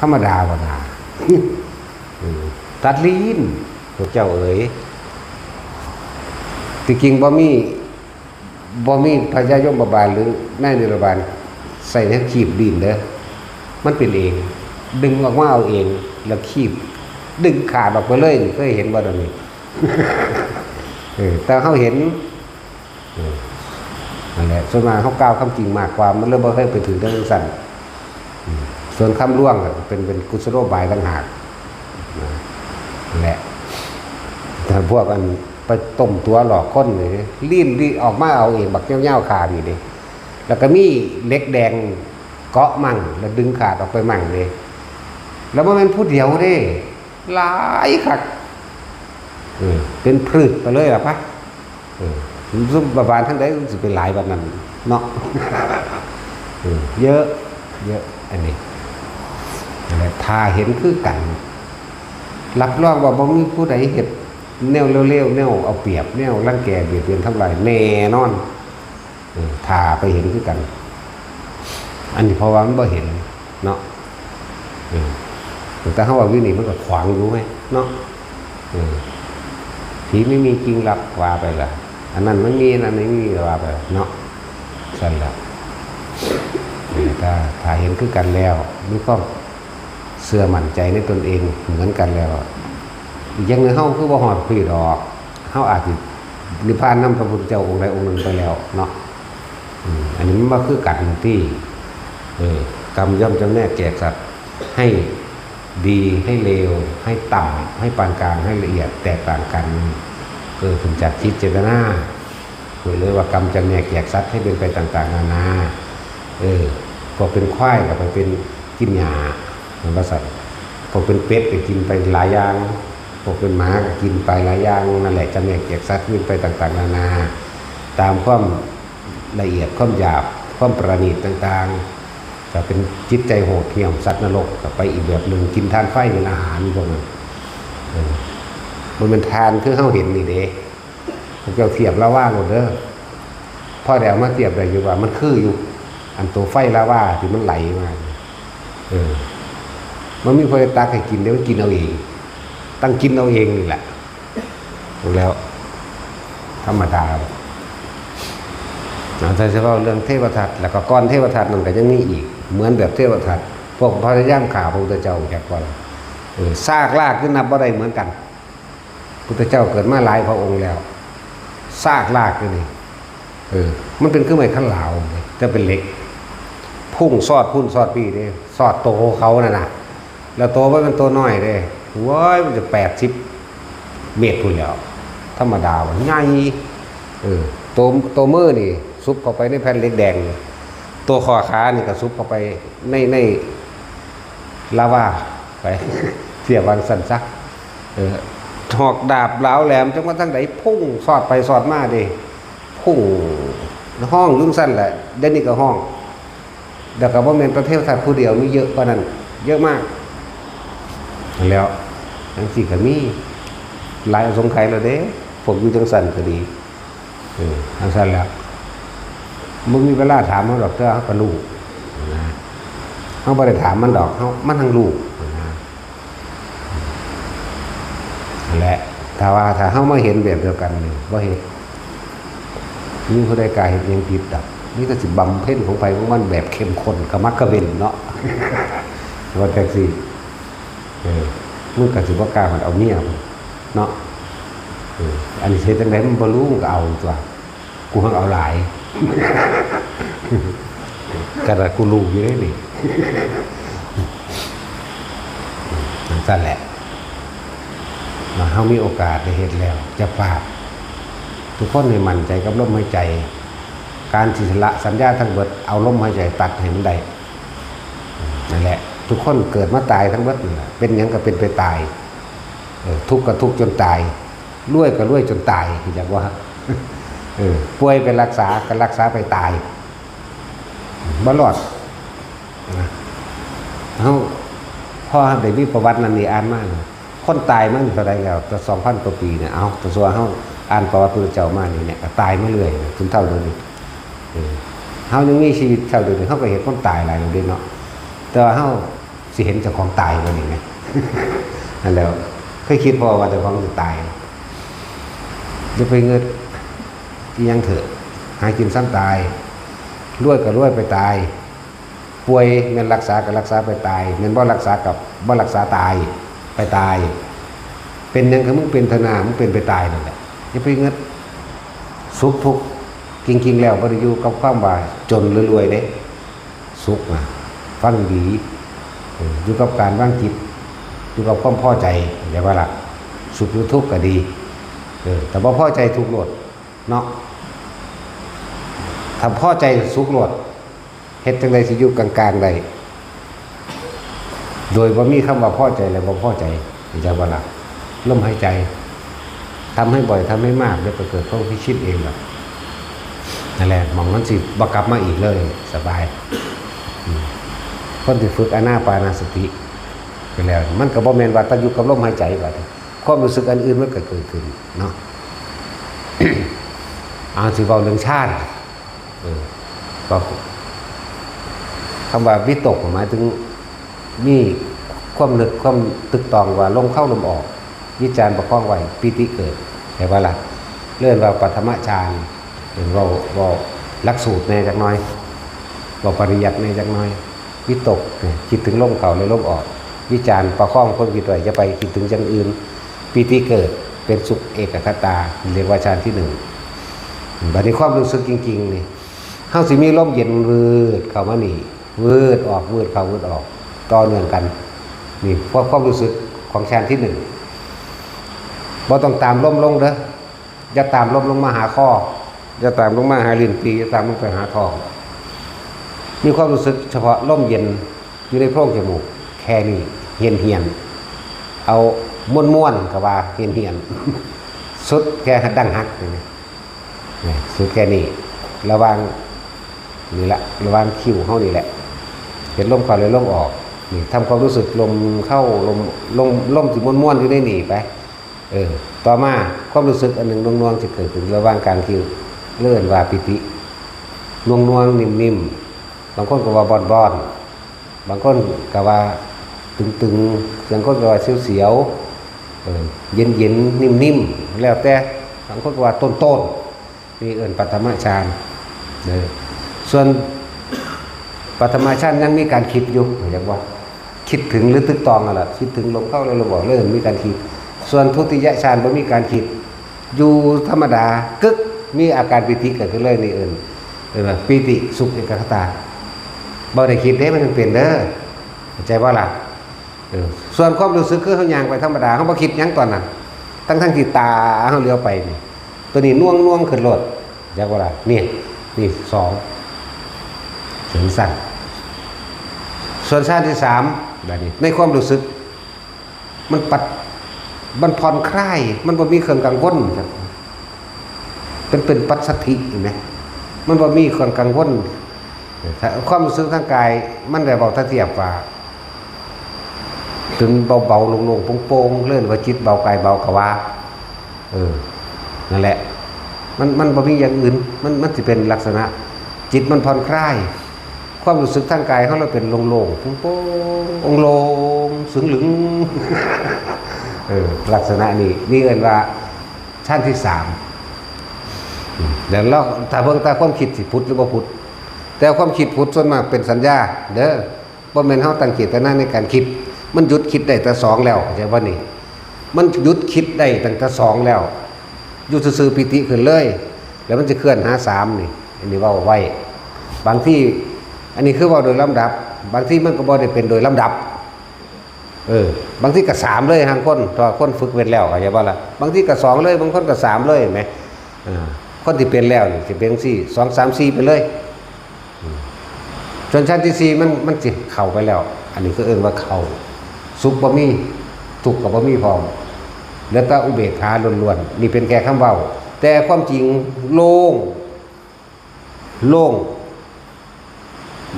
ธรรมดาบ่น่า อืม ตัดลิ้น พวกเจ้าเอ๋ย ที่จริงบ่มี บ่มีพญายมบาลหรือนายนิรบาลใส่แนวคีบลิ้นเด้อ มันเป็นเอง ดึงออกมาเอาเอง แล้วคีบ ดึงขาดออกไปเลย เคยเห็นบ่เดี๋ยวนี้ เออ แต่เฮาเห็น เออ นั่นแหละ ส่วนมากเฮากล่าวความจริงมากกว่า มันเลยบ่เคยไปถืกเรื่องจั่งซั้น อืม ส่วนคำลวงน่ะเป็น เป็นกุศโลบายต่างหาก นะ นั่นแหละ แต่พวกอันไปต้มตั๋วหลอกคนนี่ ลิ้นที่ออกมาเอาเอง บักยาวๆขาดนี่เด้ แล้วก็มีเหล็กแดงเกาะมั่ง แล้วดึงขาดออกไปมั่งเด้ แล้วบ่แม่นผู้เดียวเด้ หลายคัก เออ เป็นพืชไปเลยล่ะปะ เออ ซุมบาบานทั้งใดมันสิเป็นหลายปานนั้นเนาะ เออ เยอะ เยอะ อันนี้ นั่นแหละ ถ้าเห็นคือกัน รับรองว่าบ่มีผู้ใดเฮ็ดแนวเลวๆ แนวเอาเปรียบ แนวรังแกเบียดเบียนทำลายแน่นอน เออ ถ้าไปเห็นคือกัน อันนี้เพราะว่ามันบ่เห็นเนาะ เออ แต่เฮาว่าอยู่นี่มันก็ขวางอยู่ไงเนาะ เออ ผีไม่มีจริงหรอกว่าไปล่ะ อันนั้นมันมี อันนั้นไม่มีว่าไปเนาะ ซั่นล่ะ เออ ถ้า ถ้าเห็นคือกันแล้ว มีความเชื่อมั่นใจในตนเองเหมือนกันแล้ว อีกอย่างหนึ่ง เฮาคือบ่ฮอดพี้ดอก เฮาอาจสินิพพานนำพระพุทธเจ้าองค์ใดองค์หนึ่งไปแล้วเนาะ อืม อันนี้มันบ่คือกันติ เออ กรรมย่อมจำแนกแจกสัตว์ให้ดีให้เลว ให้ต่ำให้ปานกลาง ให้ละเอียดแตกต่างกัน เกิดขึ้นจากจิตเจตนา เพิ่นเลยว่ากรรมจำแนกแจกสัตว์ให้เป็นไปต่างๆนานา เออ พวกเป็นควายก็ไปเป็นกินหญ้า แม่นบ่ซั่น พวกเป็นเป็ดก็กินไปหลายอย่าง พวกเป็นหมาก็กินไปหลายอย่าง นั่นแหละ จำแนกแจกสัตว์ให้เป็นไปต่างๆนานา ตามความละเอียด ความหยาบ ความประณีตต่างๆ ก็เป็นจิตใจโหดเหี้ยม สัตว์นรกก็ไปอีกแบบหนึ่ง กินถ่านไฟเป็นอาหารพวกนั้น เออ มันเป็นถ่านคือเฮาเห็นนี่เด้ พวกเจ้าเทียบลาวาโลดเด้อ พอได้เอามาเทียบได้อยู่ว่ามันคืออยู่ อันตัวไฟลาวาที่มันไหลมา เออ มันมีผู้ใดตักให้กินเด้ มันกินเอาเอง ตั้งกินเอาเองนี่แหละ แล้ว ธรรมดา อาจารย์จะเล่าเรื่องเทวทัต แล้วก็ก่อนเทวทัตนั่นก็ยังมีอีก เหมือนแบบเทวทัต พวกพยายามฆ่าพระพุทธเจ้า จักว่า เออ ซากลากขึ้นนับบ่ได้เหมือนกัน พุทธเจ้าเกิดมาหลายพระองค์แล้ว ซากลากอยู่นี่ เออ มันเป็นเครื่องไม้คันหลาว แต่เป็นเหล็ก พุ่งสอดพุ่นสอดพี่เด้ สอดโตเขานั่นน่ะ แล้วโตมันเป็นตัวน้อยเด้ โว้ย มันจะแปดสิบเมตรพู้นแหล้ว ธรรมดาว่าใหญ่ เออ ตัว ตัวมือนี่ สุบเข้าไปในแผ่นเหล็กแดงนี่ ตัวข้อขานี่ก็สุบเข้าไปใน ในลาวาไป เสียบวางสันซะ เออ หอกดาบเหลาแหลมจังว่าทางใด พุ่งสอดไปสอดมาเด้ พุ่ง ฮ้องอยู่ซั่นแหละ เดี๋ยวนี้ก็ฮ้อง แล้วก็บ่แม่นแต่เทวทัตผู้เดียว มีเยอะกว่านั้น เยอะมาก แล้วจังซี่ก็มี หลายอสงไขยแล้วเด้ พวกอยู่จังซั่นก็ดี เออ จังซั่นแหละ บ่มีเวลาถามเฮาดอก แต่เฮาก็รู้นะ เฮาบ่ได้ถามมันดอก เฮา มันทั้งรู้นะ นั่นแหละ ถ้าว่า ถ้าเฮามาเห็นแบบเดียวกันนี่ บ่เฮ็ด มีผู้ใดกล้าเฮ็ดหยังผิดดอก มีแต่สิบำเพ็ญของไผของมันแบบเข้มข้น กะมักกะเว้นเนาะ ว่าจังซี่ เออ มึงก็สิบ่กล้ามันเอาเมียเนาะ เออ อันนี้เฮ็ดจังได๋ มันบ่รู้ มึงก็เอาตัว กูหังเอาหลาย ขนาดกูรู้อยู่เด้นี่ จังซั่นแหละ มาเฮามีโอกาสได้เฮ็ดแล้ว จะพลาด ทุกคนให้มั่นใจกับลมหายใจ การที่สละสัญญาทั้งเบิด เอาลมหายใจตัดให้มันได้ นั่นแหละ ทุกคนเกิดมาตายทั้งเบิดนั่นแหละ เป็นหยังก็เป็นไปตาย เออ ทุกข์ก็ทุกข์จนตาย รวยก็รวยจนตาย จักว่า เออ ป่วยไปรักษา ก็รักษาไปตาย บ่รอด นะ เฮา พอได้มีประวัตินั่นนี่อ่านมานะ คนตายมาเท่าใดแล้ว แต่สองพันกว่าปีเนี่ย เอา แต่ส่วนเฮาอ่านประวัติพุทธเจ้ามานี่เนี่ย ก็ตายมาเรื่อย จนเท่าเดี๋ยวนี้ เออ เฮายังมีชีวิตเท่าเดี๋ยวนี้ เฮาก็เห็นคนตายหลายแล้วเด้เนาะ แต่ว่าเฮาสิเห็นเจ้าของตายบ่นี่ไง นั่นแหละ เคยคิดพอว่าเจ้าของสิตาย อย่าไปเงิดอิหยังเถอะ หากินซ่ำตาย รวยก็รวยไปตาย ป่วยแม่นรักษาก็รักษาไปตาย แม่นบ่รักษาก็บ่รักษาตาย ไปตาย เป็นหยังคือมึงเป็นเถอะนา มึงเป็นไปตายนั่นแหละ อย่าไปเงิด สุขทุกข์ จริงๆแล้วบ่ได้อยู่กับความว่าจนหรือรวยเด้ สุขนะ ฟังดี เออ อยู่กับการวางจิต อยู่กับความพอใจ เข้าใจบ่ล่ะ สุขหรือทุกข์ก็ดี เออ แต่บ่พอใจทุกข์โลด เนาะ ถ้าพอใจสุขโลด เฮ็ดจั่งใดสิอยู่กลางๆได้ โดยบ่มีคำว่าพอใจและบ่พอใจ เข้าใจบ่ล่ะ ลมหายใจ ทำให้บ่อย ทำให้มาก เดี๋ยวก็เกิดความคิดชินเองดอก นั่นแหละ หม่องมันสิบ่กลับมาอีกเลย สบาย อืม คนที่ฝึกอานาปานสติไปแล้ว มันก็บ่แม่นว่าแต่อยู่กับลมหายใจบัดนี้ ความรู้สึกอันอื่นมันก็เกิดขึ้นเนาะ เอาสิเว้าเรื่องฌาน เออ ก็ คำว่าวิตกหมายถึง มีความนึกความตึกตองว่าลมเข้าลมออก วิจารประคองไว้ ปีติเกิด เข้าใจบ่ล่ะ เรียกว่าปฐมฌาน เรียกว่า ว่าหลักสูตรแหน่จักหน่อย ว่าปริยัติแหน่จักหน่อย วิตกเนี่ย คิดถึงลมเข้าและลมออก วิจารประคองความคิดไว้ อย่าไปคิดถึงอย่างอื่น ปีติเกิด เป็นสุขเอกคตา เรียกว่าฌานที่หนึ่ง บัดนี้ความรู้สึกจริงๆนี่ เฮาสิมีลมเย็นวืดเข้ามานี่ วืดออก วืดเข้า วืดออก ต่อเนื่องกัน นี่พวกความรู้สึกของฌานที่หนึ่ง บ่ต้องตามลมลงเด้อ อย่าตามลมลงมาหาคอ อย่าตามลงมาหาลิ้นปี่ อย่าตามลงไปหาท้อง มีความรู้สึกเฉพาะลมเย็นอยู่ในโพรงจมูก แค่นี้ เหี่ยนๆ เอาม่วนๆ ก็ว่าเหี่ยนๆ สุดแค่ดั้งหักนี่นะ นี่ สุดแค่นี้ ระหว่าง นี่ละ ระหว่างคิ้วเฮานี่แหละ เฮ็ดลมเข้าและลมออก นี่ ทำความรู้สึกลมเข้า ลม ลม ลมสิม่วนๆ อยู่ในนี่ไป เออ ต่อมาความรู้สึกอันหนึ่งหน่วงๆ สิเกิดขึ้นระหว่างกลางคิ้ว เรียกว่าปีติ หน่วงๆ นิ่มๆ บางคนก็ว่าบ้อนๆ บางคนก็ว่าตึงๆ บางคนก็ว่าเสียวๆ เออ เย็นๆ นิ่มๆ แล้วแต่ บางคนก็ว่าต้นๆ นี่เอิ้นปัทมฌานเด้อ ส่วนปัทมฌานยังมีการคิดอยู่ เรียกว่าคิดถึงหรือตึกตองนั่นแหละ คิดถึงลมเข้าและลมออก เลยมีการคิด ส่วนทุติยฌานบ่มีการคิด อยู่ธรรมดากึก มีอาการปีติเกิดขึ้นเลย นี่เอิ้น เอิ้นว่าปีติสุขเอกคตา บ่ได้คิดเด้ มันยังเป็นเด้อ เข้าใจบ่ล่ะ เออ ส่วนความรู้สึกคือเฮาย่างไปธรรมดา เฮาบ่คิดหยังตอนนั้น ทั้งๆที่ตาเฮาเหลียวไปนี่ ตัวนี้น่วงๆ ขึ้นโลด จักว่าล่ะ นี่ นี่สอง ถึงสั้น ส่วนชั้นที่สาม แบบนี้ ในความรู้สึก มันปัด มันผ่อนคลาย มันบ่มีเครื่องกังวลครับ เป็น เป็นปัสสัทธิ เห็นไหม มันบ่มีเครื่องกังวล ถ้าความรู้สึกทางกาย มันได้เว้าถ้าเทียบว่า เป็นเบาๆ โล่งๆ โปร่งๆ เลื่อนว่าจิตเบากายเบากะว่า เออ นั่นแหละ มัน มันบ่มีอย่างอื่น มัน มันสิเป็นลักษณะ จิตมันผ่อนคลาย ความรู้สึกทางกายของเราเป็นโล่งๆ โปร่งๆ โล่งๆ สึงลึง เออ ลักษณะนี้ นี่เอิ้นว่าชั้นที่สาม อืม แล้วเรา ถ้าเบิ่งตาความคิดสิผุดหรือบ่ผุด แต่ความคิดผุดส่วนมากเป็นสัญญา เด้อ บ่แม่นเฮาตั้งเจตนาในการคิด มันหยุดคิดได้แต่สองแล้ว เข้าใจบ่นี่ มันหยุดคิดได้ตั้งแต่สองแล้ว อยู่ซื่อๆ ปีติขึ้นเลย แล้วมันจะเคลื่อนหาสามนี่ อันนี้เว้าไว้ บางที อันนี้คือเว้าโดยลำดับ บางทีมันก็บ่ได้เป็นโดยลำดับ เออ บางทีก็สามเลย บางคน ถ้าคนฝึกเป็นแล้ว เข้าใจบ่ล่ะ บางทีก็สองเลย บางคนก็สามเลย เห็นไหม อ่า คนที่เป็นแล้วนี่สิเป็นจั่งซี้ สอง สาม สี่ ไปเลย อืม ส่วนชั้นที่สี่มัน มันสิเข้าไปแล้ว อันนี้ก็เอิ้นว่าเข้า สุขบ่มี ทุกข์ก็บ่มีพร้อม เหลือแต่อุเบกขาล้วนๆ นี่เป็นแค่คำเว้า แต่ความจริงโล่ง โล่ง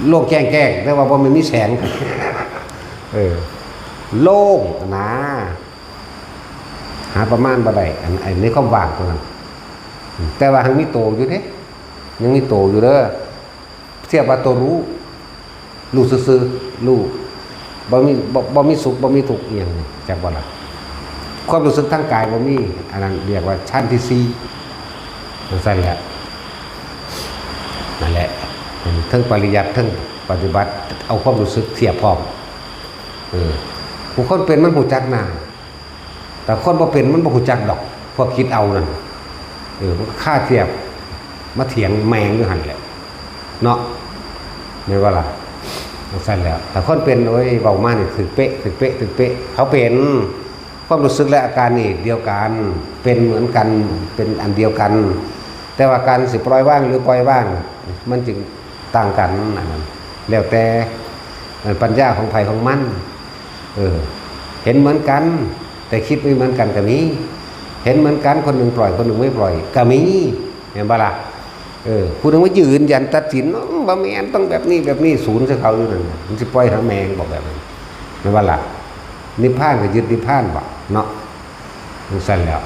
โล่งแจ้งแจ้ง แต่ว่าบ่แม่นมีแสง เออ โล่งนะ หาประมาณบ่ได้ อัน อันในความว่างตัวนั้น แต่ว่ายังมีโตอยู่เด้ ยังมีโตอยู่เด้อ เทียบว่าตัวรู้ รู้ซื่อๆ รู้ บ่มี บ่ บ่มีสุข บ่มีทุกข์อีหยังนี่ จักบ่ล่ะ ความรู้สึกทางกายบ่มี อันนั้นเรียกว่าชั้นที่สี่ จั่งซั้นแหละ นั่นแหละ เทิงปริยัติ เทิงปฏิบัติ เอาความรู้สึกเทียบพร้อม เออ ผู้คนเป็นมันรู้จักหน้า แต่คนบ่เป็นมันบ่รู้จักดอก พวกคิดเอานั่น เออ มันก็คาเทียบ มาเถียงแม่งอยู่หั่นแหละ เนาะ แม่นบ่ล่ะ จั่งซั้นแหละ แต่คนเป็น โอ้ย เว้ามานี่ถืกเป๊ะ ถืกเป๊ะ ถืกเป๊ะ เขาเป็น ความรู้สึกและอาการนี่เดียวกัน เป็นเหมือนกัน เป็นอันเดียวกัน แต่ว่าการสิปล่อยวางหรือปล่อยวาง มันจึงต่างกัน อันนั้น แล้วแต่ เอ่อ ปัญญาของไผของมัน เออ เห็นเหมือนกัน แต่คิดไม่เหมือนกันก็มี เห็นเหมือนกัน คนหนึ่งปล่อย คนหนึ่งไม่ปล่อย ก็มี แม่นบ่ล่ะ เออ ผู้หนึ่งมายืนยันตัดสิน อืม บ่แม่น ต้องแบบนี้ แบบนี้ ศูนย์ใส่เขาอยู่นั่นน่ะ มันสิปล่อยหาแม่งบอกแบบนั้น แม่นบ่ล่ะ นิพพานก็ยึดนิพพานบ่ เนาะ จั่งซั้นแหล้ว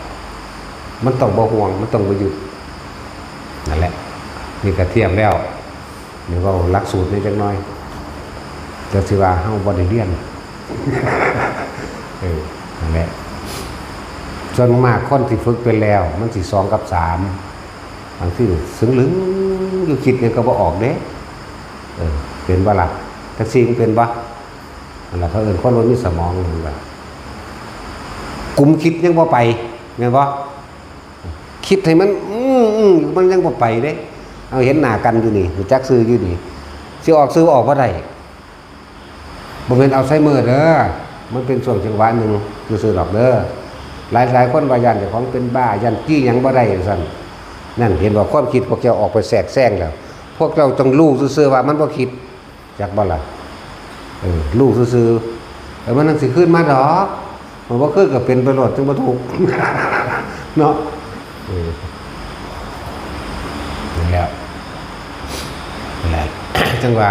มันต้องบ่ห่วง มันต้องบ่ยึด นั่นแหละ นี่ก็เทียบแล้ว นี่เว้าหลักสูตรนี่จักหน่อย แต่สิว่าเฮาบ่ได้เรียน เออ นั่นแหละ ส่วนมากคนที่ฝึกไปแล้ว มันสิสองกับสาม บางทีซึ่งลึงอยู่ คิดหยังก็บ่ออกเด้ เออ เป็นบ่ล่ะ จั่งซี้มันเป็นบ่ นั่นล่ะ เขาเอิ้นคนบ่มีสมอง นั่นล่ะ กุมคิดยังบ่ไป แม่นบ่ คิดให้มัน อืม อืม มันยังบ่ไปเด้ เอา เห็นหน้ากันอยู่นี่ รู้จักชื่ออยู่นี่ สิออกชื่อออกบ่ได้ บ่แม่นอัลไซเมอร์เด้อ มันเป็นช่วงจังหวะหนึ่งซื่อๆดอกเด้อ หลายๆคนว่าย้านเจ้าของเป็นบ้า ย้านจี้หยังบ่ได้ว่าซั่น นั่น เห็นบ่ ความคิดพวกเจ้าออกไปแทรกแซงแล้ว พวกเจ้าต้องรู้ซื่อๆว่ามันบ่คิด จักบ่ล่ะ เออ รู้ซื่อๆ เออ มันจั่งสิคืนมาดอก มันบ่คืนก็เป็นไปโลด จั่งบ่ทุกข์ เนาะ เออ นั่นแหละ นั่นแหละ จั่งว่า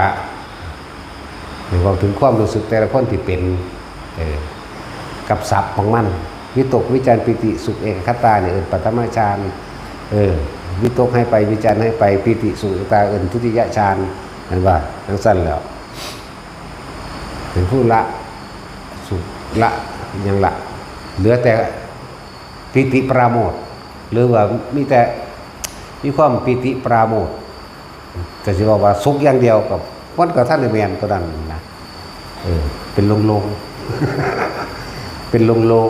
นี่เว้าถึงความรู้สึกแต่ละคนที่เป็น เออ กับศัพท์ของมัน วิตก วิจาร ปีติ สุข เอกคตา นี่เอิ้นปัทมฌาน เออ วิตกหายไป วิจารหายไป ปีติ สุข เอกคตา เอิ้นทุติยฌาน แม่นบ่ จั่งซั้นแหล้ว เป็นผู้ละ สุข ละ หยังละ เหลือแต่ปีติปราโมทย์ หรือว่ามีแต่มีความปีติปราโมทย์ ก็สิว่าว่าสุขอย่างเดียวกับมันก็ท่านได้แม่นตัวนั้นนะ เออ เป็นโลงๆ เป็นโลง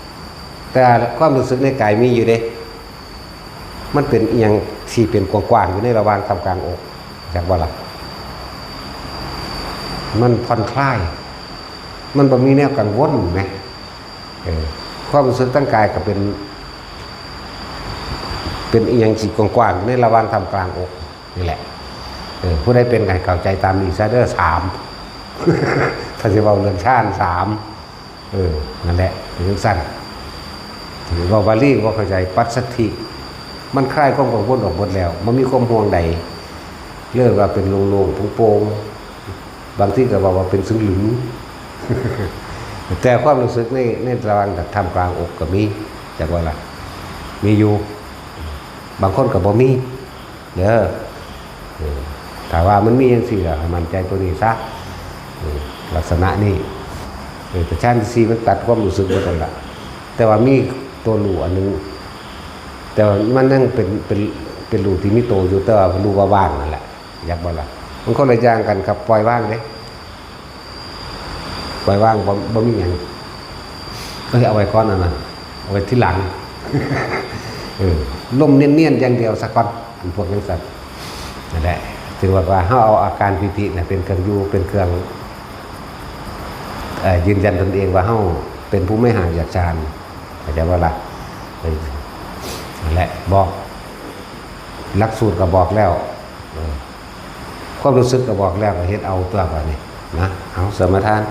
ๆ แต่ความรู้สึกในกายมีอยู่เด้ มันเป็นอหย่างที่เป็นกว้างๆ อยู่ในระหว่างท่ามกลางอก จากว่าล่ะ มันผ่อนคลาย มันบ่มีแนวกังวลไหม เออ ความรู้สึกทางกายก็เป็น เป็นอหย่างที่กว้างๆ ในระหว่างท่ามกลางอกนี่แหละ เออ ผู้ใดเป็นก็ให้เข้าใจตามนี้ซะเด้อ สาม ถ้าสิเว้าเรื่องฌานสาม เออ นั่นแหละ เป็นจั่งซั่น เว้าบาลีบ่เข้าใจ ปัสสัทธิ มันคลายความกังวลออกหมดแล้ว บ่มีความห่วงใด เรียกว่าเป็นโล่งๆ โปร่งๆ บางทีก็เว้าว่าเป็นซึ่งหลึง แต่ความรู้สึกใน ในระหว่างท่ามกลางอกก็มี จักว่าล่ะ มีอยู่ บางคนก็บ่มี เด้อ เออ ถ้าว่ามันมีจั่งซี้ล่ะ ให้มั่นใจตัวนี้ซะ เออ ลักษณะนี้ เออ แต่ฌานที่สี่มันตัดความรู้สึกหมดนั่นล่ะ แต่ว่ามีตัวรู้อันหนึ่ง แต่ว่ามันยังเป็น เป็น เป็นรู้ที่มีตัวอยู่ แต่ว่ารู้ว่าว่างนั่นแหละ อยากบ่ล่ะ มันคนละอย่างกันกับปล่อยวางเด้ ปล่อยวางบ่ บ่มีหยัง เอ้ย เอาไว้ก่อนอันนั้น เอาไว้ทีหลัง เออ ลมเนียนๆ อย่างเดียวซะก่อน อันพวกจั่งซั่น นั่นแหละ ถือว่า ว่าเฮาเอาอาการปีติน่ะเป็นเครื่องอยู่ เป็นเครื่อง เอ่อ ยืนยันตนเองว่าเฮาเป็นผู้ไม่ห่างจากฌาน เข้าใจบ่ล่ะ เออ นั่นแหละ บอก หลักสูตรก็บอกแล้ว เออ ความรู้สึกก็บอกแล้ว ก็เฮ็ดเอาตัวบัดนี้นะ เอาสมาทาน